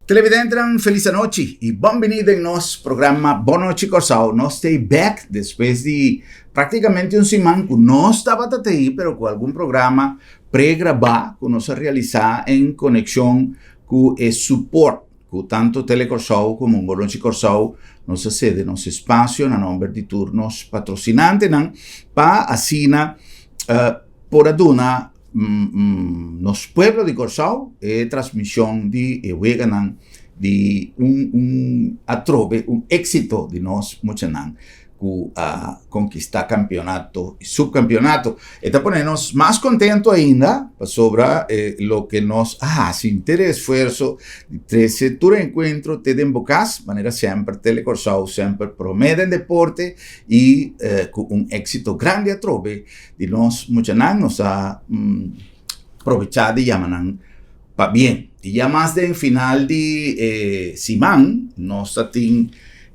Televidentenan felis anochi y bon bini den nos programa Bon Nochi Kòrsou. Nos ta bek despues di praktikamente un siman ku nos tabata tei pero ku algun programa pregrabá ku nos a realisá en konekshon ku e support ku tantu Telekòrsou komo Bon Nochi Kòrsou nos a sede nos espasio na nòmber di tur nos patrosinantenan pa asina por a duna nos pueblo di Kòrsou e transmishon di e weganan di un un atrobe un éksito di nos muchanan ku a konkistá kampionato i supkampionato. E ta pone nos mas kontentu ainda pasobra e loke nos a hasi henter e esfuerso di trese tur e enkuentro te den bo kas, manera semper Telekòrsou semper promé den deporte i ku un éksito grandi atrobe Di nos muchanan nos a probechá di yama nan pabien. I ya mas den final di e siman nos ta tin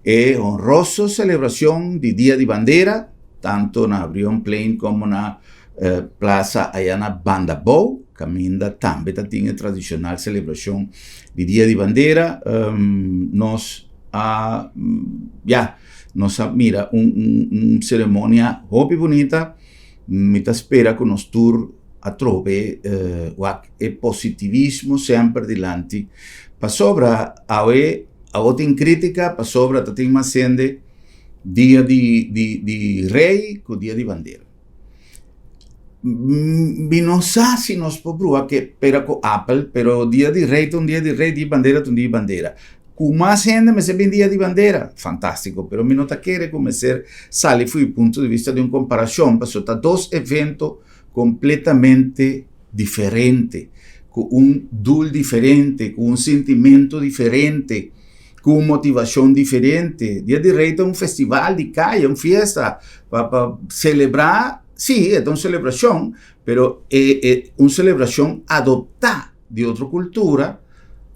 e honroso selebrashon di Dia di Bandera, tantu na Brionplein komo na Plaza aya na Bandabou, kaminda tambe ta tin e tradishonal selebrashon di Dia di Bandera. Nos a ya. Nos a mira un un un ceremonia hopi bunita. Mi ta spera cu nos tur atrobe wak e positivismo semper dilanti. Pasobra awe awo tin critica pasobra ta tin mas hende dia di di di rey cu dia di bandera. Mi no sa si nos por bruha ke pera ku apel, pero dia di rei ta un dia di rei, dia di bandera ta un dia di bandera. Ku mas hende mester bin dia di bandera, fantástiko, pero mi no ta kere ku mester sali for di punto di bista di un komparashon, pasobra ta dos evento kompletamente diferente, ku un dul diferente, ku un sintimentu diferente. Ku un motivashon diferente. Dia di Rei ta un festival di kaya, un fiesta pa pa selebrá, sí, e ta un selebrashon, pero e e un selebrashon adoptá di otro kultura,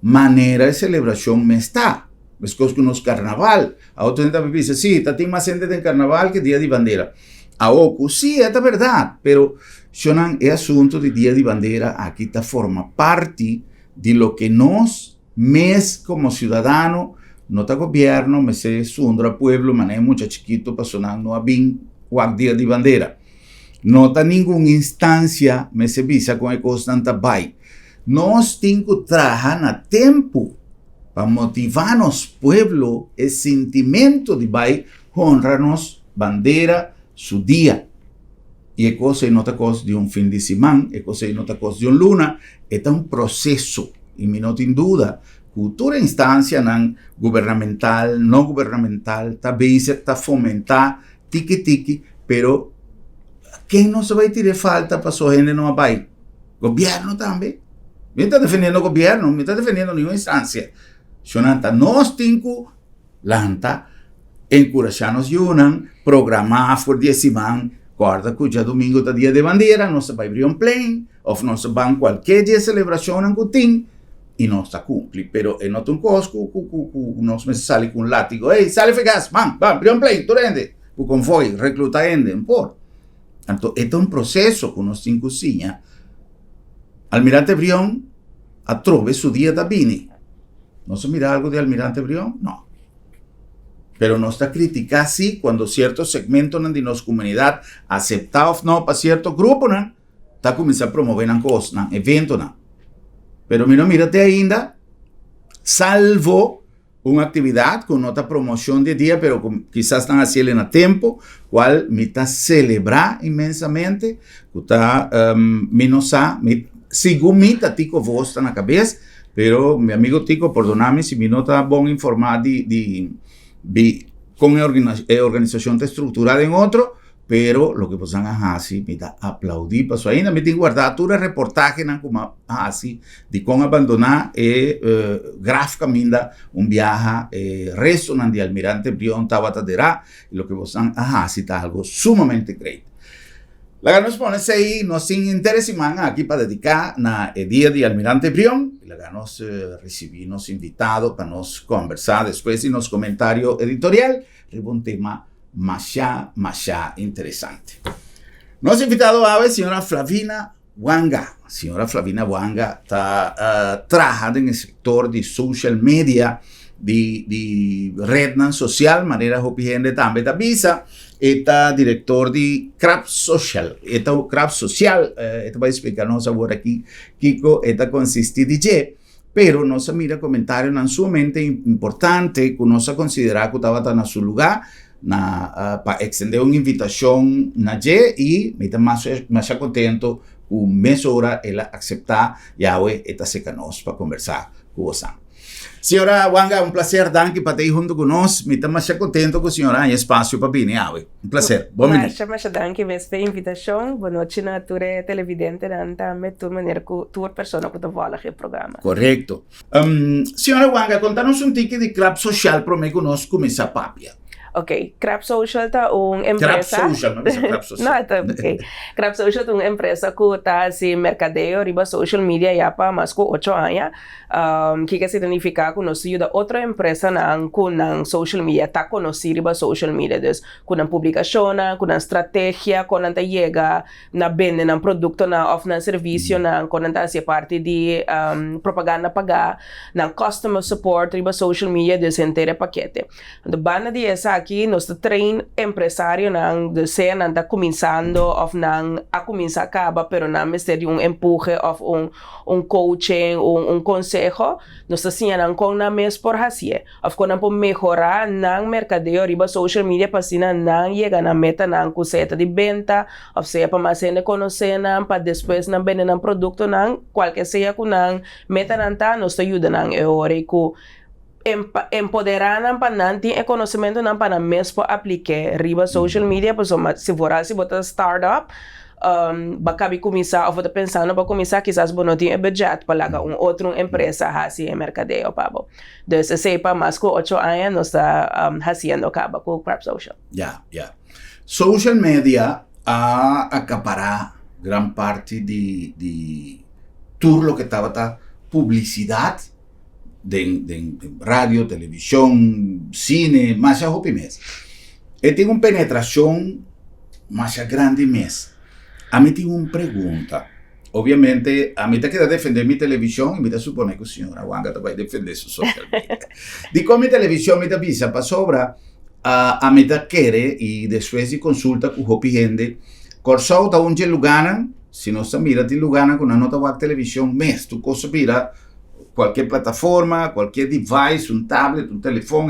manera e selebrashon mes ta. Meskos ku nos karnaval. A otro hende ta bisa, sí, ta tin mas hende den karnaval ke dia di bandera. Awor ku sí, e ta bèrdat, pero shonnan e asuntu di dia di bandera aki ta forma parti di loke nos Mes komo siudadano no ta gobièrnu mester sundra pueblo manera e mucha chikitu pasobra nan no a bin wak dia di bandera. No ta ningun instansia mester bisa kon e kosnan ta bai. Nos tin ku traha na tempu pa motivá nos pueblo e sintimentu di bai honra nos bandera su dia. I e kos ei no ta kos di un fin di siman, e kos ei no ta kos di un luna, e ta un proseso. I mi no tin duda ku tur e instansianan gubernamental, no gubernamental ta bezig ta fomentá tiki tiki, pero ken nos ta bai tira e falta pasobra hende no a bai? Gobièrnu tambe. Mi no ta defendiendo gobièrnu, mi no ta defendiendo ningun instansia. Shonnan ta nos tin ku Lanta, enkurashá nos yunan, programá for di e siman, kòrda ku djadumingu ta dia di bandera, nos ta bai Brionplein òf nos ta ban kualke di e selebrashonnan ku tin i nos ta kumpli. Pero e no ta un kos ku ku ku ku nos mester sali ku un latigo, ey, sali for e kas, ban, ban, Brionplein, tur hende, ku konvoi, rekluta hende, no por. Anto e ta un proseso ku nos tin ku siña. Almirante Brion atrobe su dia ta bini. Nos a mira algo di Almirante Brion? No. Pero nos ta critica si cuando cierto segmentonan di nos comunidad acepta of no pa cierto gruponan ta cuminsa promove nan cos, nan eventonan. Pero mi no mira te ainda, salvo un actividad cu no ta promocion di e dia, pero cu kisas nan haciele na tempo, cual mi ta celebra inmensamente, cu ta, mi no sa, mi, segun mi ta Tico Vos ta na cabes, Pero mi amigo Tico, pordona mi si mi no ta bon informá di di di kon e e organisashon ta estrukturá den otro, pero loke boso a hasi mi ta aplaudí pasobra ainda mi tin guardá tur e reportahenan ku mi a hasi di kon a bandoná e graf kaminda un biaha e restonan di Almirante Brion tabata derá i loke boso a hasi ta algo sumamente great. Laga nos pone esei nos tin henter e siman aki pa dediká na e dia di Almirante Brion i laga nos risibí nos invitado pa nos kòmbersá despues di nos komentario editorial riba un tema mashá mashá interesante. Nos invitado awe señora Flavina. Wanga. Señora Flavina Wanga ta traha den e sector di social media, di di rednan social, manera hopi hende tambe ta bisa. E ta director di Crab Social. E ta Crab Social, e ta bai splica nos awor aki kico e ta consisti di dje. Pero nos a mira comentarionan sumamente importante cu nos a considera cu tabata na su lugar na pa extende un invitacion na dje y mi ta masha contento cu mesora el a acepta y awe e ta seca nos pa conversa cu bosan. Señora Wanga, un placer, danki pa ta ei hunto cu nos. Mi ta masha contento cu señora haña espacio pa bini awe. Un placer. Bon bini. Masha, masha danki mes p'e invitacion. Bon nochi na tur e televidentenan tambe, tur manera cu tur persona cu ta volg e programa. Correcto. Señora Wanga, conta nos un tiki di Crab Social prome cu nos cuminsa papia. Ok, Crab Social ta un empresa. Crab Social, no bisa Crab Social. No, ta ok. Crab Social ta un empresa cu ta haci mercadeo riba social media ya pa mas cu ocho aña. Kiko esei ta nifiká? Ku nos ta yuda otro empresanan ku nan social media ta konosí riba social media. Dus ku nan publikashonnan, ku nan strategia, kon nan ta yega na bende nan produktonan òf nan servisionan, kon nan ta hasi e parti di propaganda pagá, nan customer support riba social media, dus henter e pakete. Anto banda di esaki nos ta train empresarionan, dus sea nan ta kuminsando òf nan a kuminsá kaba pero nan mester di un empuhe òf un un coaching, un un conseho, nos ta siña nan con nan mes por hacié of con nan por mehora nan mercadeo riba social media pa asina nan yega nan metanan cu sea ta di benta of sea pa mas hende conoce nan pa despues nan bende nan productonan, cualke sea cu nan metanan ta nos ta yuda nan e ora y cu empodera nan pa nan tin e conocimentonan pa nan mes por apliké riba social media pasobra si vooral si bo ta start up bo a kabi kuminsá of bo ta pensando pa kuminsá kisas bo no tin e budget pa laga un otro empresa hasi e merkadeo pa bo. Dus esei pa mas ku ocho aña nos ta hasiendo kaba ku Crab Social. Ya, ya. Social media a akapará gran parti di di tur loke tabata publisidat den den radio, televishon, sine, masha hopi mes. E tin un penetrashon masha grandi mes. Ami tin un pregunta. Obviamente, ami ta keda defende mi televishon i mi ta supone ku señora Wanga ta bai defende su social media. Dikon mi televishon mi ta bisa? Pasobra ami ta kere i despues di konsulta ku hopi hende, Kòrsou ta un dje lugánan, si nos ta mira tin lugánan ku nan no ta wak televishon mes, tur kos a bira cualkier plataforma, cualkier device, un tablet, un telefon,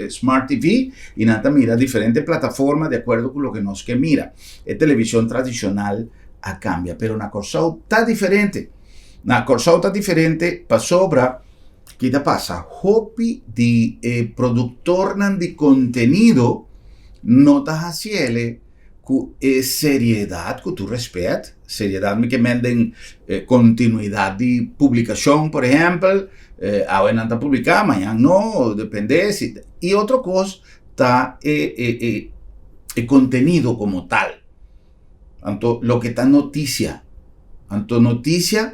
smart TV, y nan ta mira diferente plataforma de acuerdo cu loke nos ke mira. E television tradicional a cambia, pero na Corsou ta diferente. Na Corsou ta diferente pasobra ki ta pasa? Hopi di e productornan di contenido no ta haciele ku e seriedat, ku tur respet, seriedat mi ke men den kontinuidat di publikashon, por ehèmpel, awe nan ta publiká, mañan no, depende si, i otro kos ta e e e e kontenido komo tal. Anto loke ta notisia, anto notisia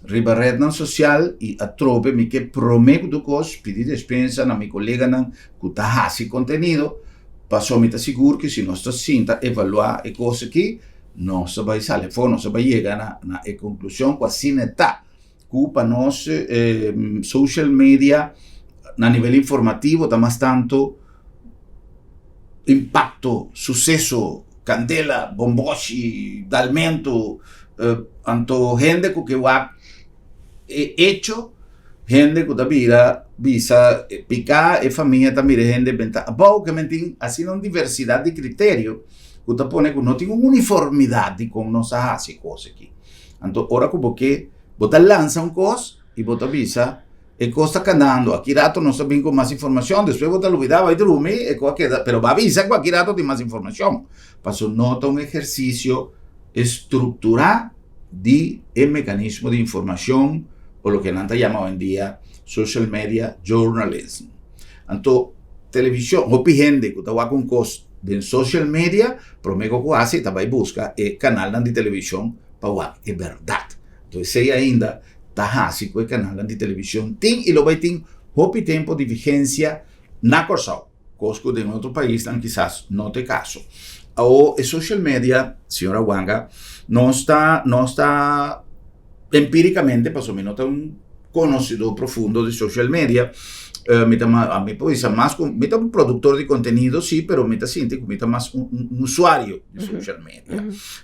riba retnan sosial i atrobe mi ke promé ku tur kos pidi despensa na mi koleganan ku ta hasi kontenido, Pasobra mi ta sigur ku si nos ta sinta evaluá e kos aki, nos ta bai sali afó, nos ta bai yega na na e konklushon ku asina e ta, ku pa nos social media na nivel informativo ta mas tantu impakto, suseso, kandela, bomboshi, dalmentu, anto hende ku ke wak e echo hende ku ta bira bisa piká e famia ta mira e hende benta abou ke men tin asina un diversidat di kriterio ku ta pone ku no tin un uniformidat di kon nos a hasi e kos aki. Anto ora ku bo ke bo ta lansa un kos i bo ta bisa e kos ta kanando aki rato nos ta bin ku mas informashon despues bo ta lubida bai drumi e kos a keda pero bo a bisa ku aki rato tin mas informashon pasobra no ta un ehersisio estrukturá. Di e mekanismo di informashon o loke nan ta yama oyendia social media journalism. Anto televishon, hopi hende ku ta wak un kos den social media prome ku ku hasi ta bai buska e kanalnan di televishon pa wak e bèrdat. Anto esei ainda ta hasi ku e kanalnan di televishon tin i lo bai tin hopi tempu di vigensia na Kòrsou. Kos ku den otro paisnan kisas no ta e kaso. Awo e social media, señora Wanga, nos ta, nos ta empíricamente, pasobra mi no ta un konosedó profundo di social media, mi ta mas, mi por bisa mas ku, mi ta un produktor di kontenido sí, pero mi ta sinti ku mi ta mas un un usuario di social media.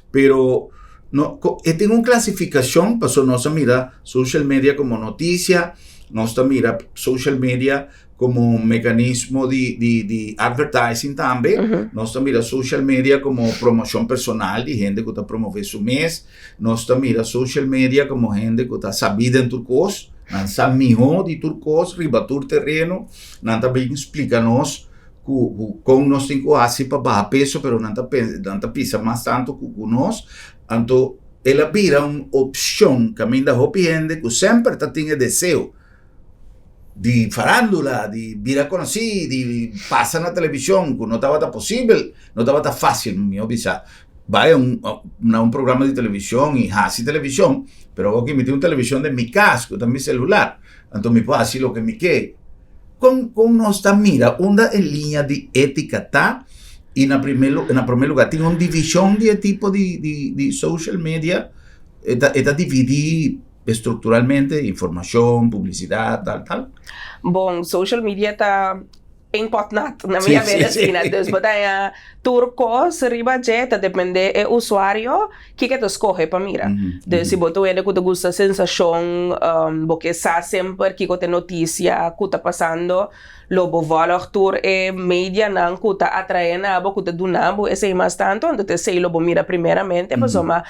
Pero no, e tin un klasifikashon, pasobra nos a mira social media komo notisia, nos ta mira social media komo mekanismo di di di advertising tambe. Nos ta mira social media komo promoshon personal di hende ku ta promove su mes. Nos ta mira social media komo hende ku ta sabí den tur kos, nan sa mihó di tur kos riba tur tereno. Nan ta bin splika nos ku ku kon nos tin ku hasi pa baha peso, pero nan ta nan ta pisa mas tantu ku ku nos. Anto el a bira un opshon kaminda hopi hende ku semper ta tin e deseo di farándula, di bira konosí, di pasa na televishon ku no tabata posibel, no tabata fásil mihó bisa. Bai un na un programa di televishon i hasi televishon, pero awor ku mi tin un televishon den mi kas ku ta mi selular, anto mi por hasi loke mi ke. Kon kon nos ta mira unda e liña di étika ta i na primer na promé lugá tin un divishon di e tipo di di di social media? E ta e ta dividí Estructuralmente, informacion, publicidad, tal, tal. Bon, social media ta een pot nat, na mi haber asina. Dus bo ta haña tur kos riba dje, ta depende e usuario kiko e ta skohe pa mira. Dus si bo ta un hende ku ta gusta sensashon, bo ke sa semper kiko ta e notisia ku ta pasando, lo bo vòlg tur e medianan ku ta atraé na bo, ku ta duna bo esei mas tantu, anto ta esei lo bo mira primeramente, pasobra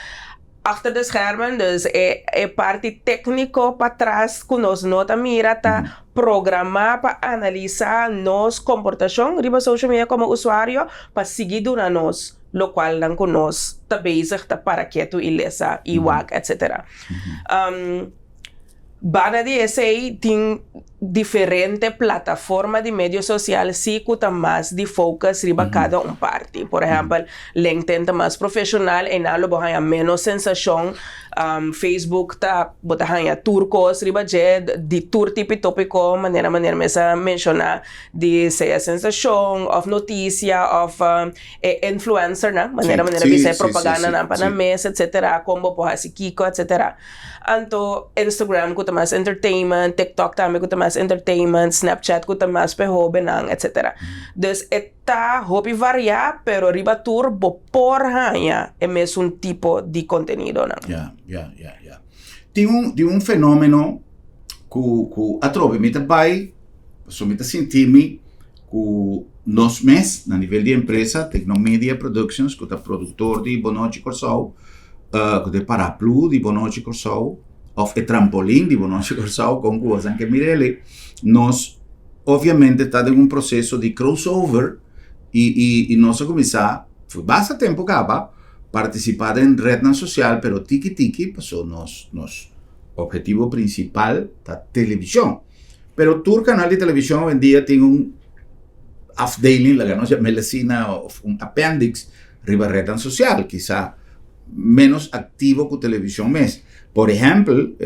Achter de schermen, dus e e parti tékniko patras ku nos no ta mira ta programá pa analisá nos komportashon riba social media komo usuario pa sigui duna nos lokualnan ku nos ta bezig ta para ketu i lesa i wak etsetera. Banda di esei tin diferente plataforma di medio sosial si ku ta mas di focus riba kada un parti. Por ehèmpel, LinkedIn ta mas profeshonal, einan lo bo haña ménos sensashon. Facebook ta bo ta haña tur kos riba dje, di tur tipo di tópiko, manera manera mi a menshoná di sea sensashon òf notisia òf e influencernan, manera manera bisa e propagandanan pa nan mes, etsetera, kon bo por hasi kiko, etsetera. Anto Instagram ku ta mas entertainment, TikTok tambe ku ta mas entertainment, Snapchat ku ta mas pa e hobennan, etsetera. Dus e ta hopi variá, pero riba tur bo por haña e mesun tipo di kontenidonan. Ya, ya, ya, ya. Tin un, tin un fenómeno ku ku atrobe mi ta bai, pasobra mi ta sinti mi ku nos mes na nivel di empresa Tecnomedia Productions ku ta produktor di Bonochi Kòrsou, ku ta e paraplu di Bonochi Kòrsou òf e trampolin di Bonochi Kòrsou kon ku boso ke mir'el nos obviamente ta den un proseso di crossover i i i nos a kuminsá for basta tempu kaba partisipá den retnan sosial pero tiki tiki pasobra nos nos ophetivo prinsipal ta televishon. Pero tur kanal di televishon awendia tin un afdeling, laga nos yam'el asina, òf un appendix riba retnan sosial, kisa ménos aktivo ku televishon mes. Por ehèmpel,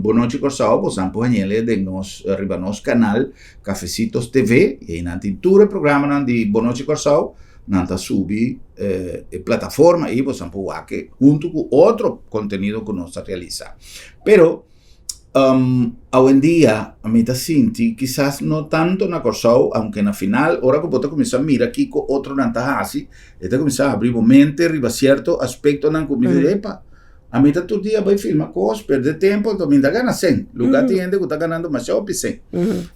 Bonochi Kòrsou bo san por hañ'el den nos riba nos kanal Cafecitos TV i einan tin tur e programanan di Bonochi Kòrsou, nan ta subi e plataforma ei bo san por wak huntu ku otro kontenido ku nos ta realisá. Pero Awendia mi ta sinti kisas no tanto na Kòrsou, aunke na final ora ku bo ta kuminsá mira kiko otronan ta hasi, e ta kuminsá habri bo mente riba sierto aspektonan ku mi di epa, ami ta tur dia bai filma kos, pèrdè tempu, anto mi no ta gana sèn. Lugá tin hende ku ta ganando masha hopi sèn.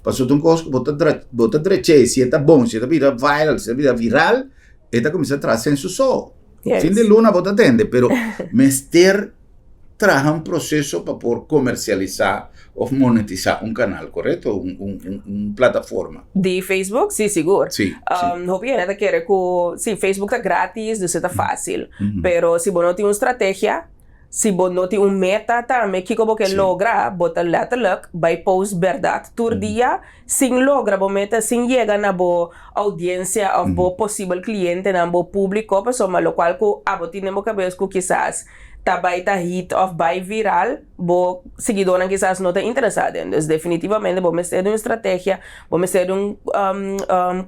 Pasobra ta un kos ku bo ta bo ta drech'é, si e ta bon, si e ta bira viral, si e ta bira viral, e ta kuminsá traha sèn su so. Fin di luna bo ta tende, pero mester. traha un proceso pa por comercialisa of monetisa un canal, correcto? Un, un, un, un plataforma. Di Facebook? Sí, sigur. Sí, sí. Hopi hende ta kere ku, sí, Facebook ta gratis, dus e ta fácil. Pero si bo no tin un strategia, si bo no tin un meta tambe kiko bo ke logra, bo ta letterlijk bai post bèrdat tur dia sin logra bo meta, sin yega na bo audiencia of bo posibel clientenan, bo publico, pasobra locual cu abo tin den bo cabes cu kisas. ta bai ta hit òf bai viral, bo siguidónan kisas no ta interesá den. Dus definitivamente bo mester di un strategia, bo mester di un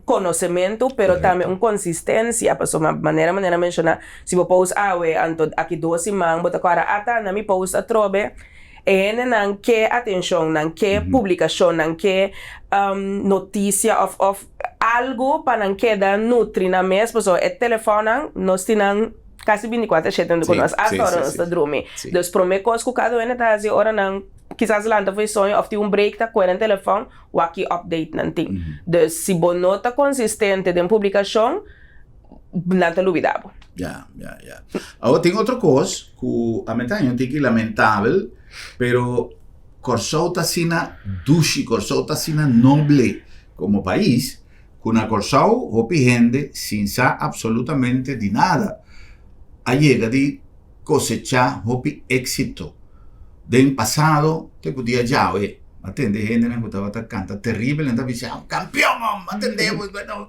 konosementu, pero tambe un konsistensia, pasobra manera manera menshoná, si bo post awe, anto aki dos siman bo ta kòrda, ata na mi post atrobe. E hendenan ke atenshon, nan ke publikashon, nan ke notisia òf òf algu pa nan keda nutri nan mes, pasobra e telefònnan nos tin nan kasi bintikuater shete huntu ku nos, asta ora nos ta drumi. Dus promé kos ku kada hende ta hasi ora nan kisas lanta for e soño òf tin un break ta kue nan telefòn wak ki update nan tin. Dus si bo no ta konsistente den publikashon, nan ta lubida bo. Ya, ya, ya. Awor tin otro kos ku a mi ta haña un tiki lamentabel, pero Kòrsou ta asina dushi, Kòrsou ta asina noble komo pais, ku na Kòrsou hopi hende sin sa absolutamente di nada a yega di kosechá hopi éksito. Den pasado te ku dia djawe a tende hendenan ku tabata kanta teribel, nan ta bisa, Kampion, a tende bo,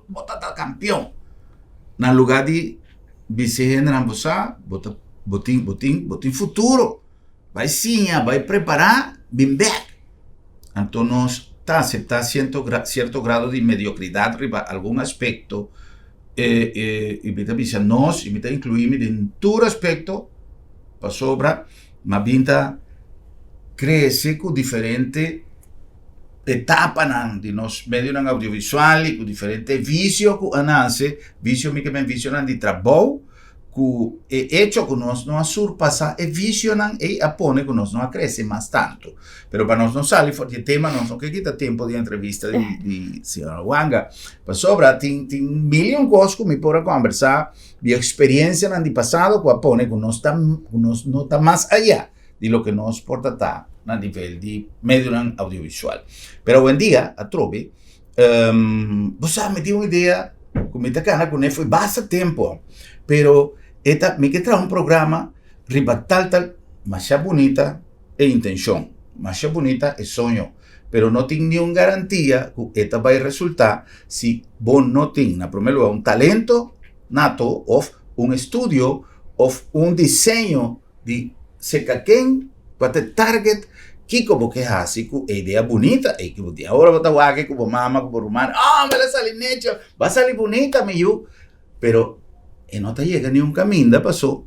bo ta ta kampion. Na lugar di bisa e hendenan bo sa, bo ta, bo tin, bo tin, bo tin futuro. Bai siña, bai prepará, bin bèk. Anto nos ta aseptá sierto sierto grado di mediokridat riba algun aspekto i mi ta bisa nos i mi ta inkluí mi den tur aspekto pasobra mi a bin ta krese ku diferente etapanan di nos medionan audiovisual i ku diferente visio ku a nase, visio mi ke men visionan di trabou ku e echo ku nos no a surpasá e visionan ei a pone ku nos no a krese mas tantu. Pero pa nos no sali for di e tema nos no ke kita tempu di entrevista di di señora Wanga pasobra tin tin mil i un kos ku mi por a kòmbersá di eksperensianan di pasado ku a pone ku nos ta ku nos no ta mas ayá di loke nos por ta ta na nivel di medionan audiovisual. Pero awendia atrobe Bo sa mi tin un idea ku mi ta kana kuné for basta tempu pero e ta mi ke traha un programa riba tal tal masha bunita e intenshon masha bunita e soño pero no tin niun garantia ku e ta bai resultá si bo no tin na primer lugar un talento nato òf un estudio òf un diseño di seka ken pa ta target kiko bo ke hasi ku e idea bunita ei ku bo tin. Awor bo ta wak ku bo mama ku bo ruman, oh mi la sali necho, bo a sali bunita mi yu, pero e no ta yega niun kaminda paso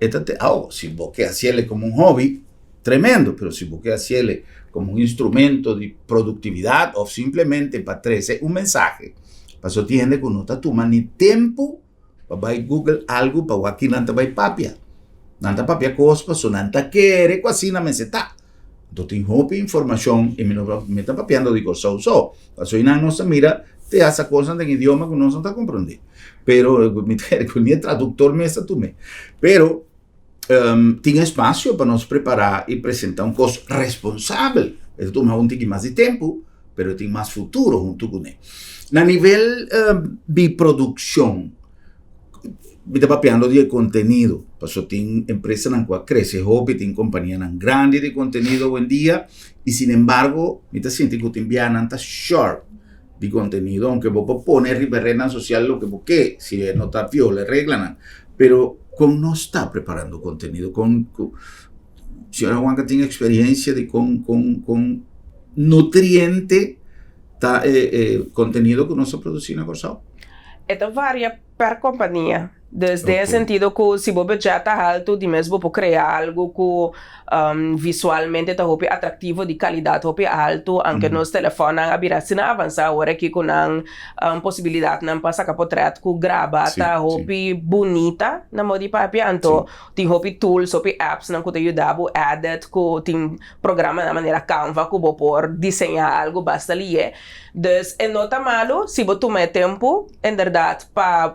e ta te, awo si bo ke hasiel komo un hobby tremendo, pero si bo ke hasiel komo un instrumento di produktividat òf simplemente pa trese un mensahe, paso tin hende ku no ta tuma ni tempu. Pa bai google algu pa wak ki nan ta bai papia. Nan ta papia kos paso nan ta kere ku asina mester ta. Anto tin hopi informashon i mi no mi ta papiando di Kòrsou so. Paso einan nos ta mira te hasta kosnan den idioma ku nos no ta komprondé. Pero mi ta kere ku ni e traduktor mes ta tum'é. Pero tin espasio pa nos prepará i presentá un kos responsabel. E ta tuma un tiki mas di tempu, pero e tin mas futuro huntu kuné. Na nivel di produkshon, mi ta papiando di e kontenido, pasobra tin empresanan ku a krese hopi, tin kompanianan grandi di kontenido awendia i sinembargo mi ta sinti ku tin biaha nan ta short di kontenido, aunke bo por pone riba e retnan sosial loke bo ke, si e no ta viola e reglanan, pero kon nos ta preparando kontenido? Kon ku señora Juanca tin eksperensia di kon kon kon nutriente ta e e kontenido ku nos ta produsí na Kòrsou? E ta varia per kompania. Dus den e sentido ku si bo budget ta haltu di mes bo por krea algu ku visualmente ta hopi atraktivo, di kalidat hopi haltu, anke nos telefònnan a bira asina avansá awor aki ku nan posibilidatnan pa saka potrèt ku graba ta hopi bunita na modo di papia, anto tin hopi tools, hopi apps nan ku ta yuda bo edit ku tin programanan manera Canva ku bo por diseñá algu basta lié. Dus e no ta malu si bo tuma e tempu inderdat pa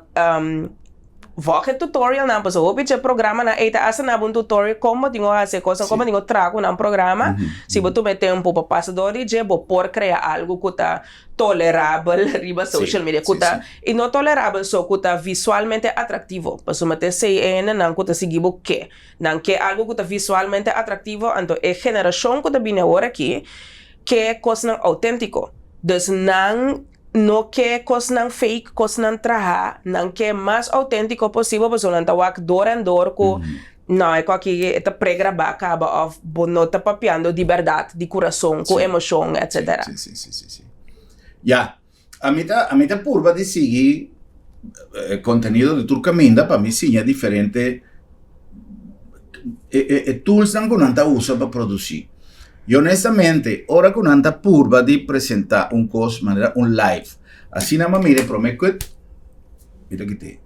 vòg e tutorialnan pasobra hopi dje programanan ei ta hasta na bo un tutorial kon bo tin ku hasi e kosnan kon bo tin ku traha ku nan programa. Si bo tuma e tempu pa pasa dor di dje bo por krea algu ku ta tolerabel riba social media ku ta i no tolerabel so ku ta visualmente atraktivo pasobra ta esei e hendenan ku ta sigui bo ke. Nan ke algu ku ta visualmente atraktivo anto e generashon ku ta bini awor aki ke kosnan outéntiko. Dus nan no ke kosnan fake, kosnan trahá. Nan ke mas outéntiko posibel pasobra nan ta wak dor en dor ku. No, e ku aki e ta pregrabá kaba òf bo no ta papiando di bèrdat, di kurason, ku emoshon, etsetera. Sí, sí, sí, sí, sí. Ya, ami ta, ami ta purba di sigui e kontenido di tur kaminda pa mi siña diferente e e e toolsnan ku nan ta usa pa produsí. I honestamente, ora ku nan ta purba di presentá un kos manera un live, asina mi a mira e promé kut, mi ta kit'é.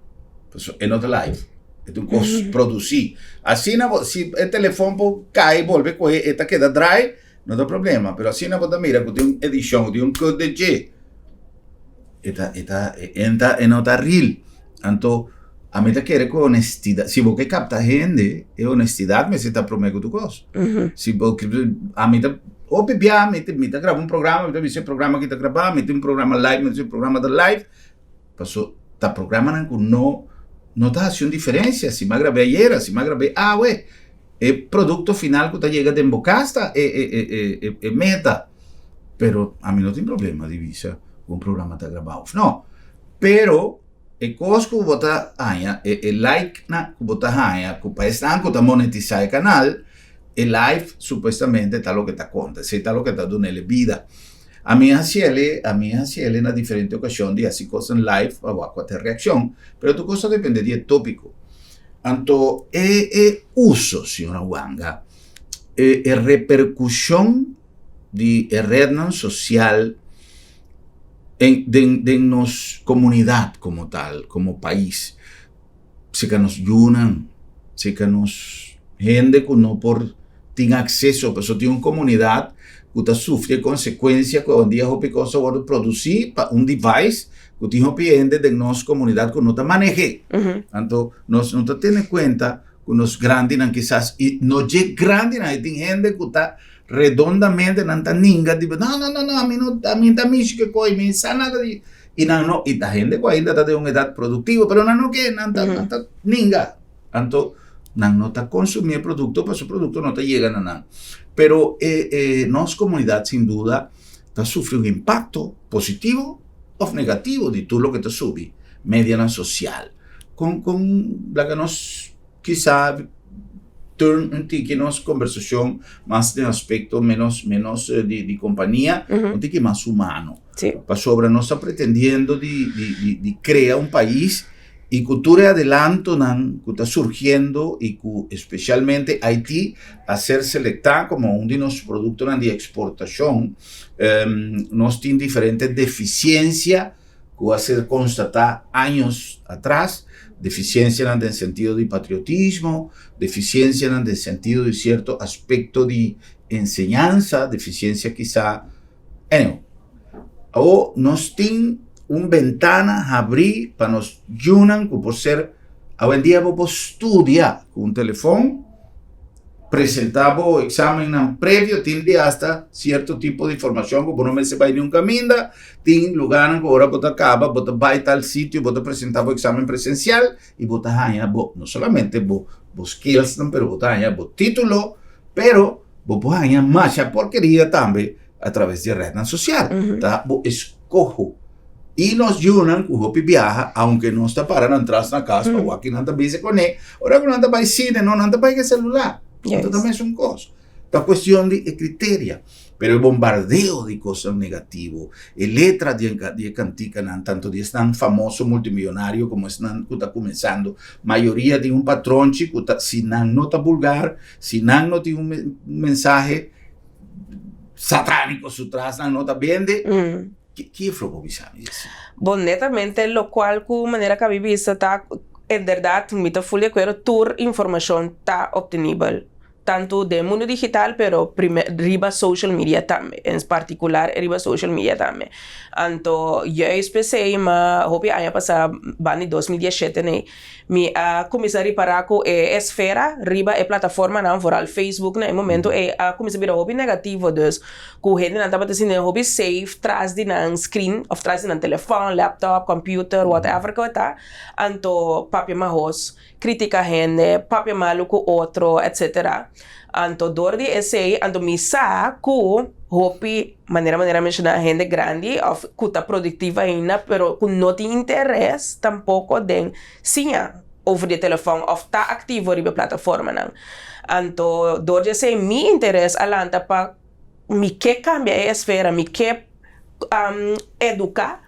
Pasobra e no ta live, e ta un kos produsí. Asina bo, si e telefòn por kai bolbe kohe e ta keda drai, no ta problema. Pero asina bo ta mira ku tin un edishon, ku tin un kut den dje, e ta, e ta, e ta, e no ta real. Anto, ami ta kere ku honestidat, si bo ke kapta hende, e honestidat mester ta promé ku tur kos. Si bo, ami ta, hopi bia mi ta, mi ta graba un programa, mi ta bisa e programa aki ta grabá, mi tin un programa live, mi ta bisa e programa ta live. Paso ta programanan ku no no ta hasi un diferensia si mi a grab'é ayera, si mi a grab'é awe. E produkto final ku ta yega den bo kas ta e e e e e meta. Pero ami no tin problema di bisa ku un programa ta grabá òf no. Pero e kos ku bo ta haña, e e like-nan ku bo ta haña ku pa esnan ku ta monetisá e kanal, e live supuestamente ta loke ta konta, esei ta loke ta dun'é bida. Ami a hasiele, ami a hasiele na diferente ocasion di hasi cosnan live pa wak cua ta e reaccion, pero tur cos ta depende di e topico. Anto e e uso, señora Wanga, e e repercusion di e rednan social en den den nos comunidad como tal, como pais, Sika nos yunan, sika nos hende ku no por tin akseso, pasobra tin un komunidat ku ta sufri e konsekuensia ku awendia hopi kos a wòrdu produsí pa un device ku tin hopi hende den nos komunidat ku no ta maneh'é. Anto nos no ta tene kuenta ku nos grandinan kisas i no dje grandinan e tin hende ku ta redondamente nan ta ninga di no no no no ami no ami ta mishi ke koi mi sa nada di i nan no i ta hende ku ainda ta den un edat produktivo pero nan no ke nan ta nan ta ninga anto nan no ta konsumí e produkto pasobra e produkto no ta yega na nan pero e e nos komunidat sin duda ta sufri un impakto positivo òf negativo di tur loke ta subi medianan sosial kon kon laga nos Kisa turn un tiki nos kombersashon mas den aspekto menos menos di di kompania, un tiki mas humano. Pasobra nos ta pretendiendo di di di di krea un pais i ku tur e adelantonan ku ta surgiendo i ku espeshalmente IT a ser selektá komo un di nos produktonan di eksportashon, nos tin diferente defisiensia ku a ser konstatá años atras, defisiensianan den sentido di patriotismo, defisiensianan den sentido di sierto aspekto di enseñansa, defisiensia kisá, anyway. Awor nos tin un bentana habrí pa nos yunan ku por ser, awendia bo por studia ku un telefòn, presentá bo eksamennan previo, tin di hasta sierto tipo di formashon ku bo no mester bai niun kaminda, tin lugánan ku ora bo ta kaba bo ta bai tal sitio, bo ta presentá bo eksamen presensial i bo ta haña bo, no solamente bo bo skillsnan, pero bo ta haña bo título, pero bo por haña masha porkeria tambe a traves di e retnan sosial. Ta bo eskoho. I nos yunan ku hopi biaha, aunke nos ta para nan tras na kas pa wak kinan ta bisa kuné, ora ku nan ta bai sine no, nan ta bai ku e selular. Anto ta mesun kos. Ta kuestion di e kriteria. Pero e bombardeo di kosnan negativo, e letra di di e kantikanan, tantu di esnan famoso multimillonario komo esnan ku ta kuminsando, mayoria tin un patronchi ku ta, si nan no ta bulgar, si nan no tin un mensahe satániko su tras, nan no ta bende. Ki afro bo bisa mi desi? Bo netamente locual cu manera cu abi bisa ta en berdad mi ta full di acuerdo tur informacion ta obtenibel tanto den mundo digital pero riba social media tambe en particular riba social media tambe anto juist p'esey ma hopi aña pasa banda di 2017 ney Mi a kuminsá ripará ku e esfera riba e plataformanan, vooral Facebook na e momento ei, a kuminsá bira hopi negativo. Dus ku hendenan tabata sinti nan hopi safe tras di nan screen òf tras di nan telefòn, laptop, computer, whatever ku e ta. Anto papia mahos, kritika hende, papia malu ku otro, etcetera. Anto dor di esei, anto mi sa ku hopi, manera manera a menshoná, hende grandi òf ku ta produktivo ainda, pero ku no tin interes tampoko den siña. over di e telefòn òf ta aktivo riba e plataformanan. Anto dor di esei mi interes a lanta pa mi ke kambia e esfera, mi ke eduká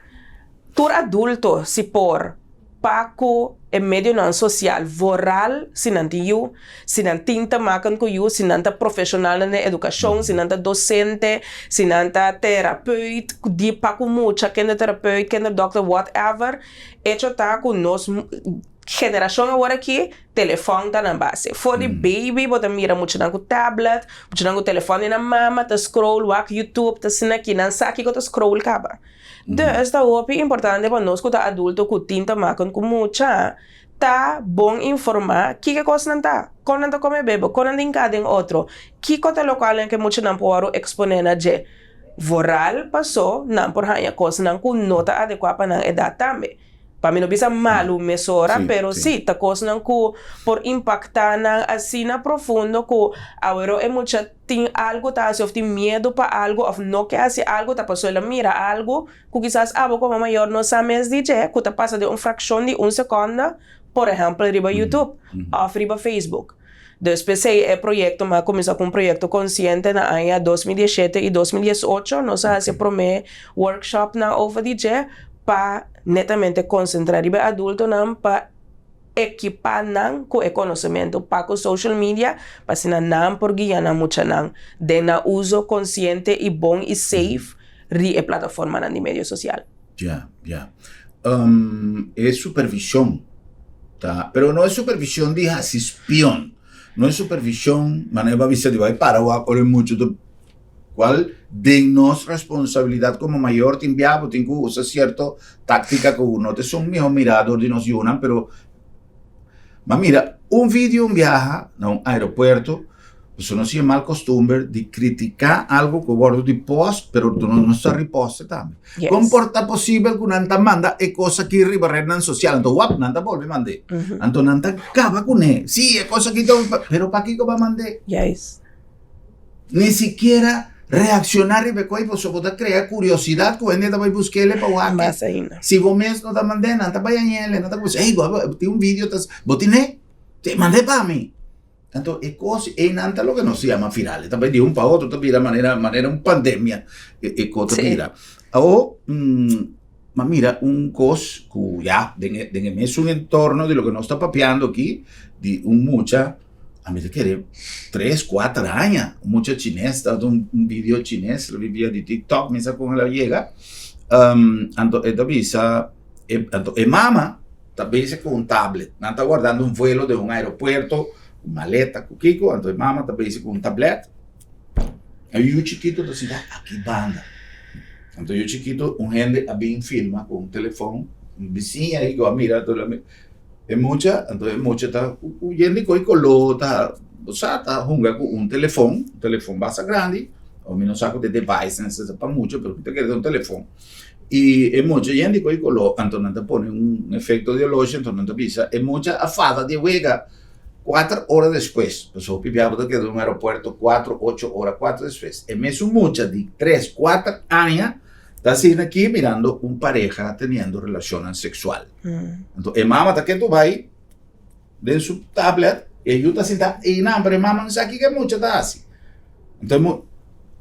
tur adulto si por pa ku e medionan sosial vooral si nan tin yu, si nan tin te maken ku yu, si nan ta profeshonalnan den edukashon, si nan ta dosente, si nan ta terapeut di pa ku mucha, kindertherapeut, kinderdokter, whatever. Echo ta ku nos generashon awor aki telefòn ta nan base. For di baby bo ta mira muchanan ku tablet, muchanan ku telefòn di nan mama ta scroll wak YouTube ta asina aki nan sa kiko ta scroll kaba. Dus ta hopi importante pa nos ku ta adulto ku tin ta maken ku mucha ta bon informa kiko e kosnan ta, kon nan ta kome bebe, kon nan ta hinka den otro, kiko ta lokual nan ke muchanan por wòrdu eksponé na dje. Vooral paso nan por haña kosnan ku no ta adekuá pa nan edat tambe. Pa mi no bisa malu mesora, pero sí, ta kosnan ku por impaktá nan asina profundo ku awero e mucha tin algu ta hasi òf tin miedu pa algu òf no ke hasi algu ta paso el a mira algu ku kisas abo komo mayor no sa mes di dje ku ta pasa den un frakshon di un sekònde, por ehèmpel riba YouTube òf riba Facebook. Dus p'esei e proyekto mi a kuminsá ku un proyekto konsiente na aña 2017 i 2018 nos a hasi e promé workshopnan over di dje pa netamente konsentrá riba e adultonan pa ekipá nan ku e konosementu pa ku social media pa asina nan por guia nan muchanan den nan uso konsiente i bon i safe ri e plataformanan di medio sosial. Ya, ya. E supervision ta, pero no e supervision di hasi spion, no e supervision manera bo a bisa di bai para wak ora e mucha ta cual den nos responsabilidad como mayor tin bia bo tin cu usa cierto tactica cu no ta esun miho mira dor di nos yunan pero ma mira un video un biaha na un aeropuerto. Pasobra nos tin e mal costumber di critica algo cu wordo di post, pero tu no sa riposte tambe. Yes. Con por ta posibel cu nan ta manda e cos aki riba rednan social? Anto wap, nan ta bolbe mand'é. Anto nan ta caba cun'é. Sí, e cos aki ta un, pero pakico bo a mand'é? Juist. Ni sikiera reacciona riba e cos, pasobra bo ta crea curiosidad cu hende ta bay busquele pa wak. Mas ainda. Si bo mes no ta mand'é, nan ta bay añele, nan ta cuminsa, ey, bo tin un video, ta, bo tin'é? Te mand'é pa mi. Anto e kos einan ta loke nos ta yama viral. E ta bai di un pa otro, ta bira manera manera un pandemia e e kos ta bira. Awor m'a mira un kos ku ya den e den e mesun entorno di loke nos ta papiando aki di un mucha ami ta kere tres kuater aña un mucha chines tabata un video chines lo via di tiktok mi sa kon el a yega anto e ta bisa anto e mama Ta bezig ku un tablet. Nan ta wardando un vuelo den un aeropuerto, ku maleta, ku kiko, anto e mama ta bezig ku un tablet. E yu chikitu ta sinta aki banda. Anto yu chikitu un hende a bin filma ku un telefon, un bisiña ahi ku a mira, anto e mucha, anto e mucha ta yende ku e koló ta, bo sa, ta hunga ku un telefon, un telefon basta grandi, mi no sa ku ta e device nan pa mucha, pero mi ta kere ta un telefon. I e mucha yen di koe koló, anto nan ta pone un efekto di oloshi, anto nan ta bisa e mucha a fada di e wega kuater ora despues. Pasobra hopi biaha bo ta keda den un aeropuerto kuater, ocho ora, kuater despues. E mesun mucha di tres, kuater aña ta asina aki mirando un pareha teniendo relashonnan seksual. Anto e mama ta ketu bai den su tablet, e yu ta sinta einan, pero e mama no sa kiko e mucha ta hasi. Anto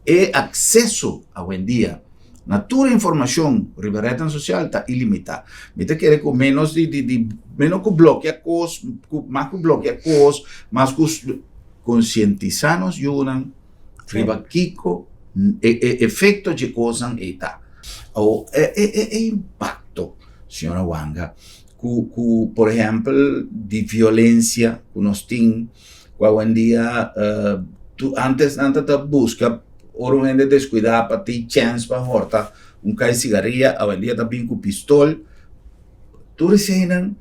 e akseso awendia na tur informashon riba retnan sosial ta ilimitá. Mi ta kere ku ménos di di di ménos ku blokia kos, ku mas ku blokia kos, mas ku konsientisá nos yunan riba kiko e e efekto dje kosnan ei ta. Awor e e e impakto, señora Wanga, ku ku por ehèmpel di violensia ku nos tin ku awendia tu antes nan ta ta buska ora un hende deskuidá pa tin chèns pa hòrta un kai sigaria awendia ta bin ku pistol tur eseinan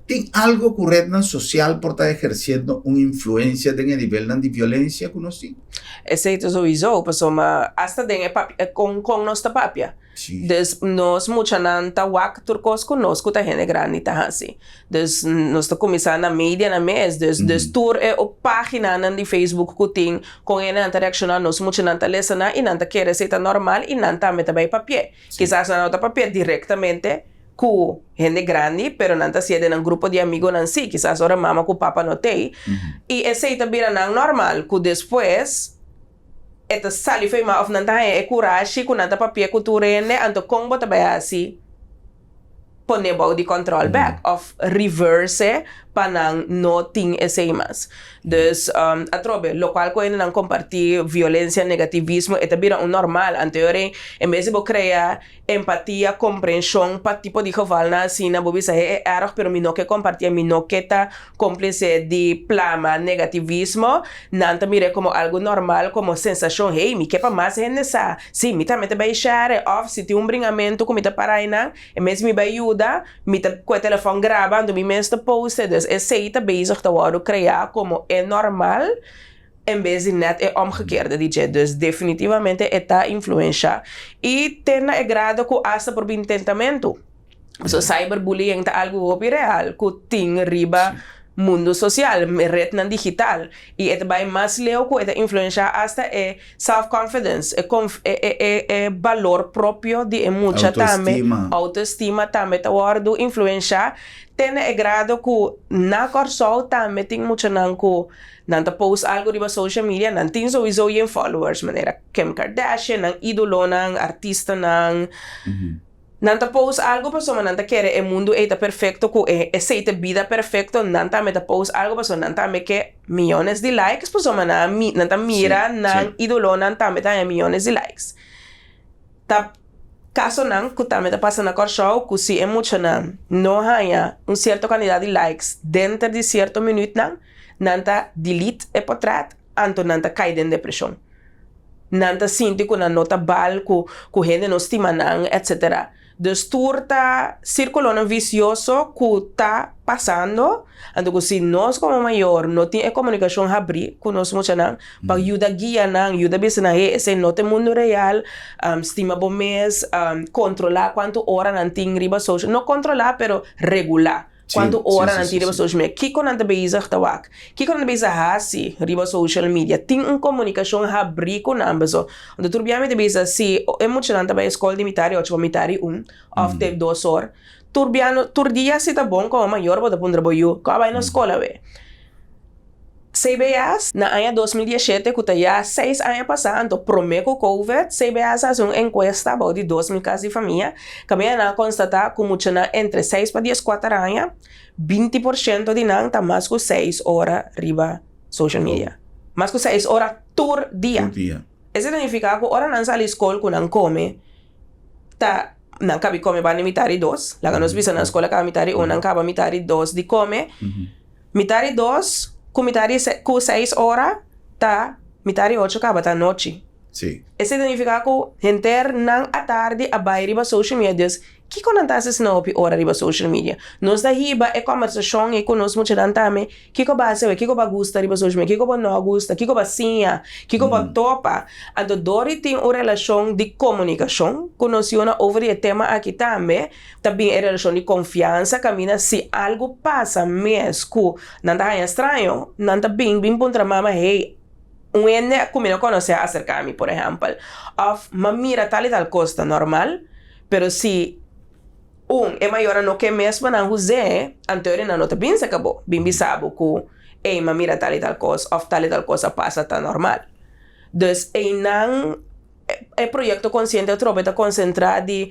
tin algo ku retnan sosial por ta ehersiendo un influensia den e nivelnan di violensia ku nos tin? Esei ta souiso pasobra asta den e papia kon kon nos ta papia. Dus nos muchanan ta wak tur kos ku nos ku ta hende grandi ta hasi. Dus nos ta kuminsá na medianan mes. Dus dus tur e paginanan di Facebook ku tin kon hendenan ta reakshoná nos muchanan ta lesa nan i nan ta kere esei ta normal i nan tambe ta bai papi'é. Kisas nan no ta papi'é direktamente. Ku hende grandi, pero nan ta hasié den nan grupo di amigonan sí, kisas ora mama ku papa no t'ei. I esei ta bira nan normal, ku despues e ta sali for ima òf nan ta haña e kurashi ku nan ta papia ku tur hende, anto kon bo ta bai hasi pone bou di kòntròl bèk òf reverse pa nan no tin esei mas. Dus atrobe, lokual ku hende nan kompartí violensia, negativismo, e ta bira un normal. Anto e ora ei, en bes di bo krea Empatia, komprenshon pa tipo di gevalnan asina, bo bisa he e erg pero mi no ke kompartié, mi no ke ta komplise di plama negativismo, nan ta mir'é komo algu normal, komo sensashon, hey mi ke pa mas hende sa, si mi tambe ta bai share òf si tin un bringamentu ku mi ta para einan, en bes mi bai yuda, mi ta ku e telefòn graba anto mi mes ta post e, dus esei ta bezig ta wòrdu kreá komo e normal. En bes di net e omgekeerde di dje. Dus definitivamente e ta influensha. I te na e grado ku asta por bin tentamentu. So cyberbullying ta algu hopi real ku tin riba mundu sosial, rednan digital. I e ta bai mas leu ku e ta influensha asta e self confidence, e konf e e e e balor propio di e mucha tambe. Autoestima. Autoestima tambe ta wòrdu influensha te na e grado ku na Kòrsou tambe tin muchanan ku Nan ta post algo riba social media, nan tin souiso yen followers manera Kim Kardashian, nan idolonan, artistanan. Nan ta post algo pasobra nan ta kere e mundu ei ta perfecto ku e esei ta bida perfecto, nan tambe ta post algo pasobra nan tambe ke miyones di likes pasobra nan a nan ta mira nan idolonan tambe ta haña miyones di likes. Ta kasonan ku tambe ta pasa na Kòrsou ku si e muchanan no haña un sierto kantidat di likes denter di sierto minütnan, nan ta delete e potrèt anto nan ta kai den depreshon. Nan ta sinti ku nan no ta bal, ku ku hende no stima nan, etsetera. Dus tur ta sirkulonan visioso ku ta pasando, anto ku si nos komo mayor no tin e komunikashon habrí ku nos muchanan pa yuda guia nan, yuda bisa nan hey esei no ta e mundu real, stima bo mes, kontrolá kuantu ora nan tin riba social, no kontrolá pero regulá. Kuantu ora nan tin riba social media? Kiko nan ta bezig ta wak? Kiko nan ta bezig hasi riba social media? Tin un komunikashon habrí ku nan paso. Anto tur bia mi ta bisa si e muchanan ta bai e skol di mitar di ocho pa mitar di un òf te dos or, tur bia no tur dia si ta bon komo mayor bo ta puntra bo yu, ku a bai na skol awe? CBS, na aña 2017, ku ta ya seis aña pasá, anto promé ku Covid, CBS a hasi un enkuesta bou di 2000 kas di famia, kaminda nan a konstatá ku muchanan entre seis pa dieskuater aña, 20 por shento di nan ta mas ku seis ora riba social media. Mas ku seis ora tur dia. Tur dia. Esei ta nifiká ku ora nan sali skol ku nan kome, ta nan kabi kome banda di mitar di dos, laga nos bisa nan skol a kaba mitar di un, nan kaba mitar di dos di kome. Mitar di dos ku mitar di ku seis ora ta mitar di ocho kaba ta anochi. Sí. Esei ta nifiká ku henter nan atardi a bai riba social media. Dus, kiko nan ta hasi asina hopi ora riba social media? Nos ta hiba e kòmbersashon ei ku nos muchanan tambe, kiko bo a hasi awe? Kiko bo a gusta riba social media? Kiko bo no a gusta? Kiko bo a siña? Kiko bo a topa? Anto dor di tin un relashon di komunikashon ku nos yuna over di e tema aki tambe, Ta bin e relashon di konfiansa kaminda si algu pasa mes ku nan ta haña straño, nan ta bin bin puntra mama, hey, un hende ku mi no konosé a aserká mi, por ehèmpel. Òf m'a mira tal i tal kos, ta normal. Pero si, un, e mayornan no ke mes pa nan huz'é, anto e nan no ta bin serka bo, bin bisa bo ku, ey, m'a mira tal i tal kos òf tal i tal kos a pasa, ta normal. Dus einan e proyekto Konsiente atrobe ta konsentrá di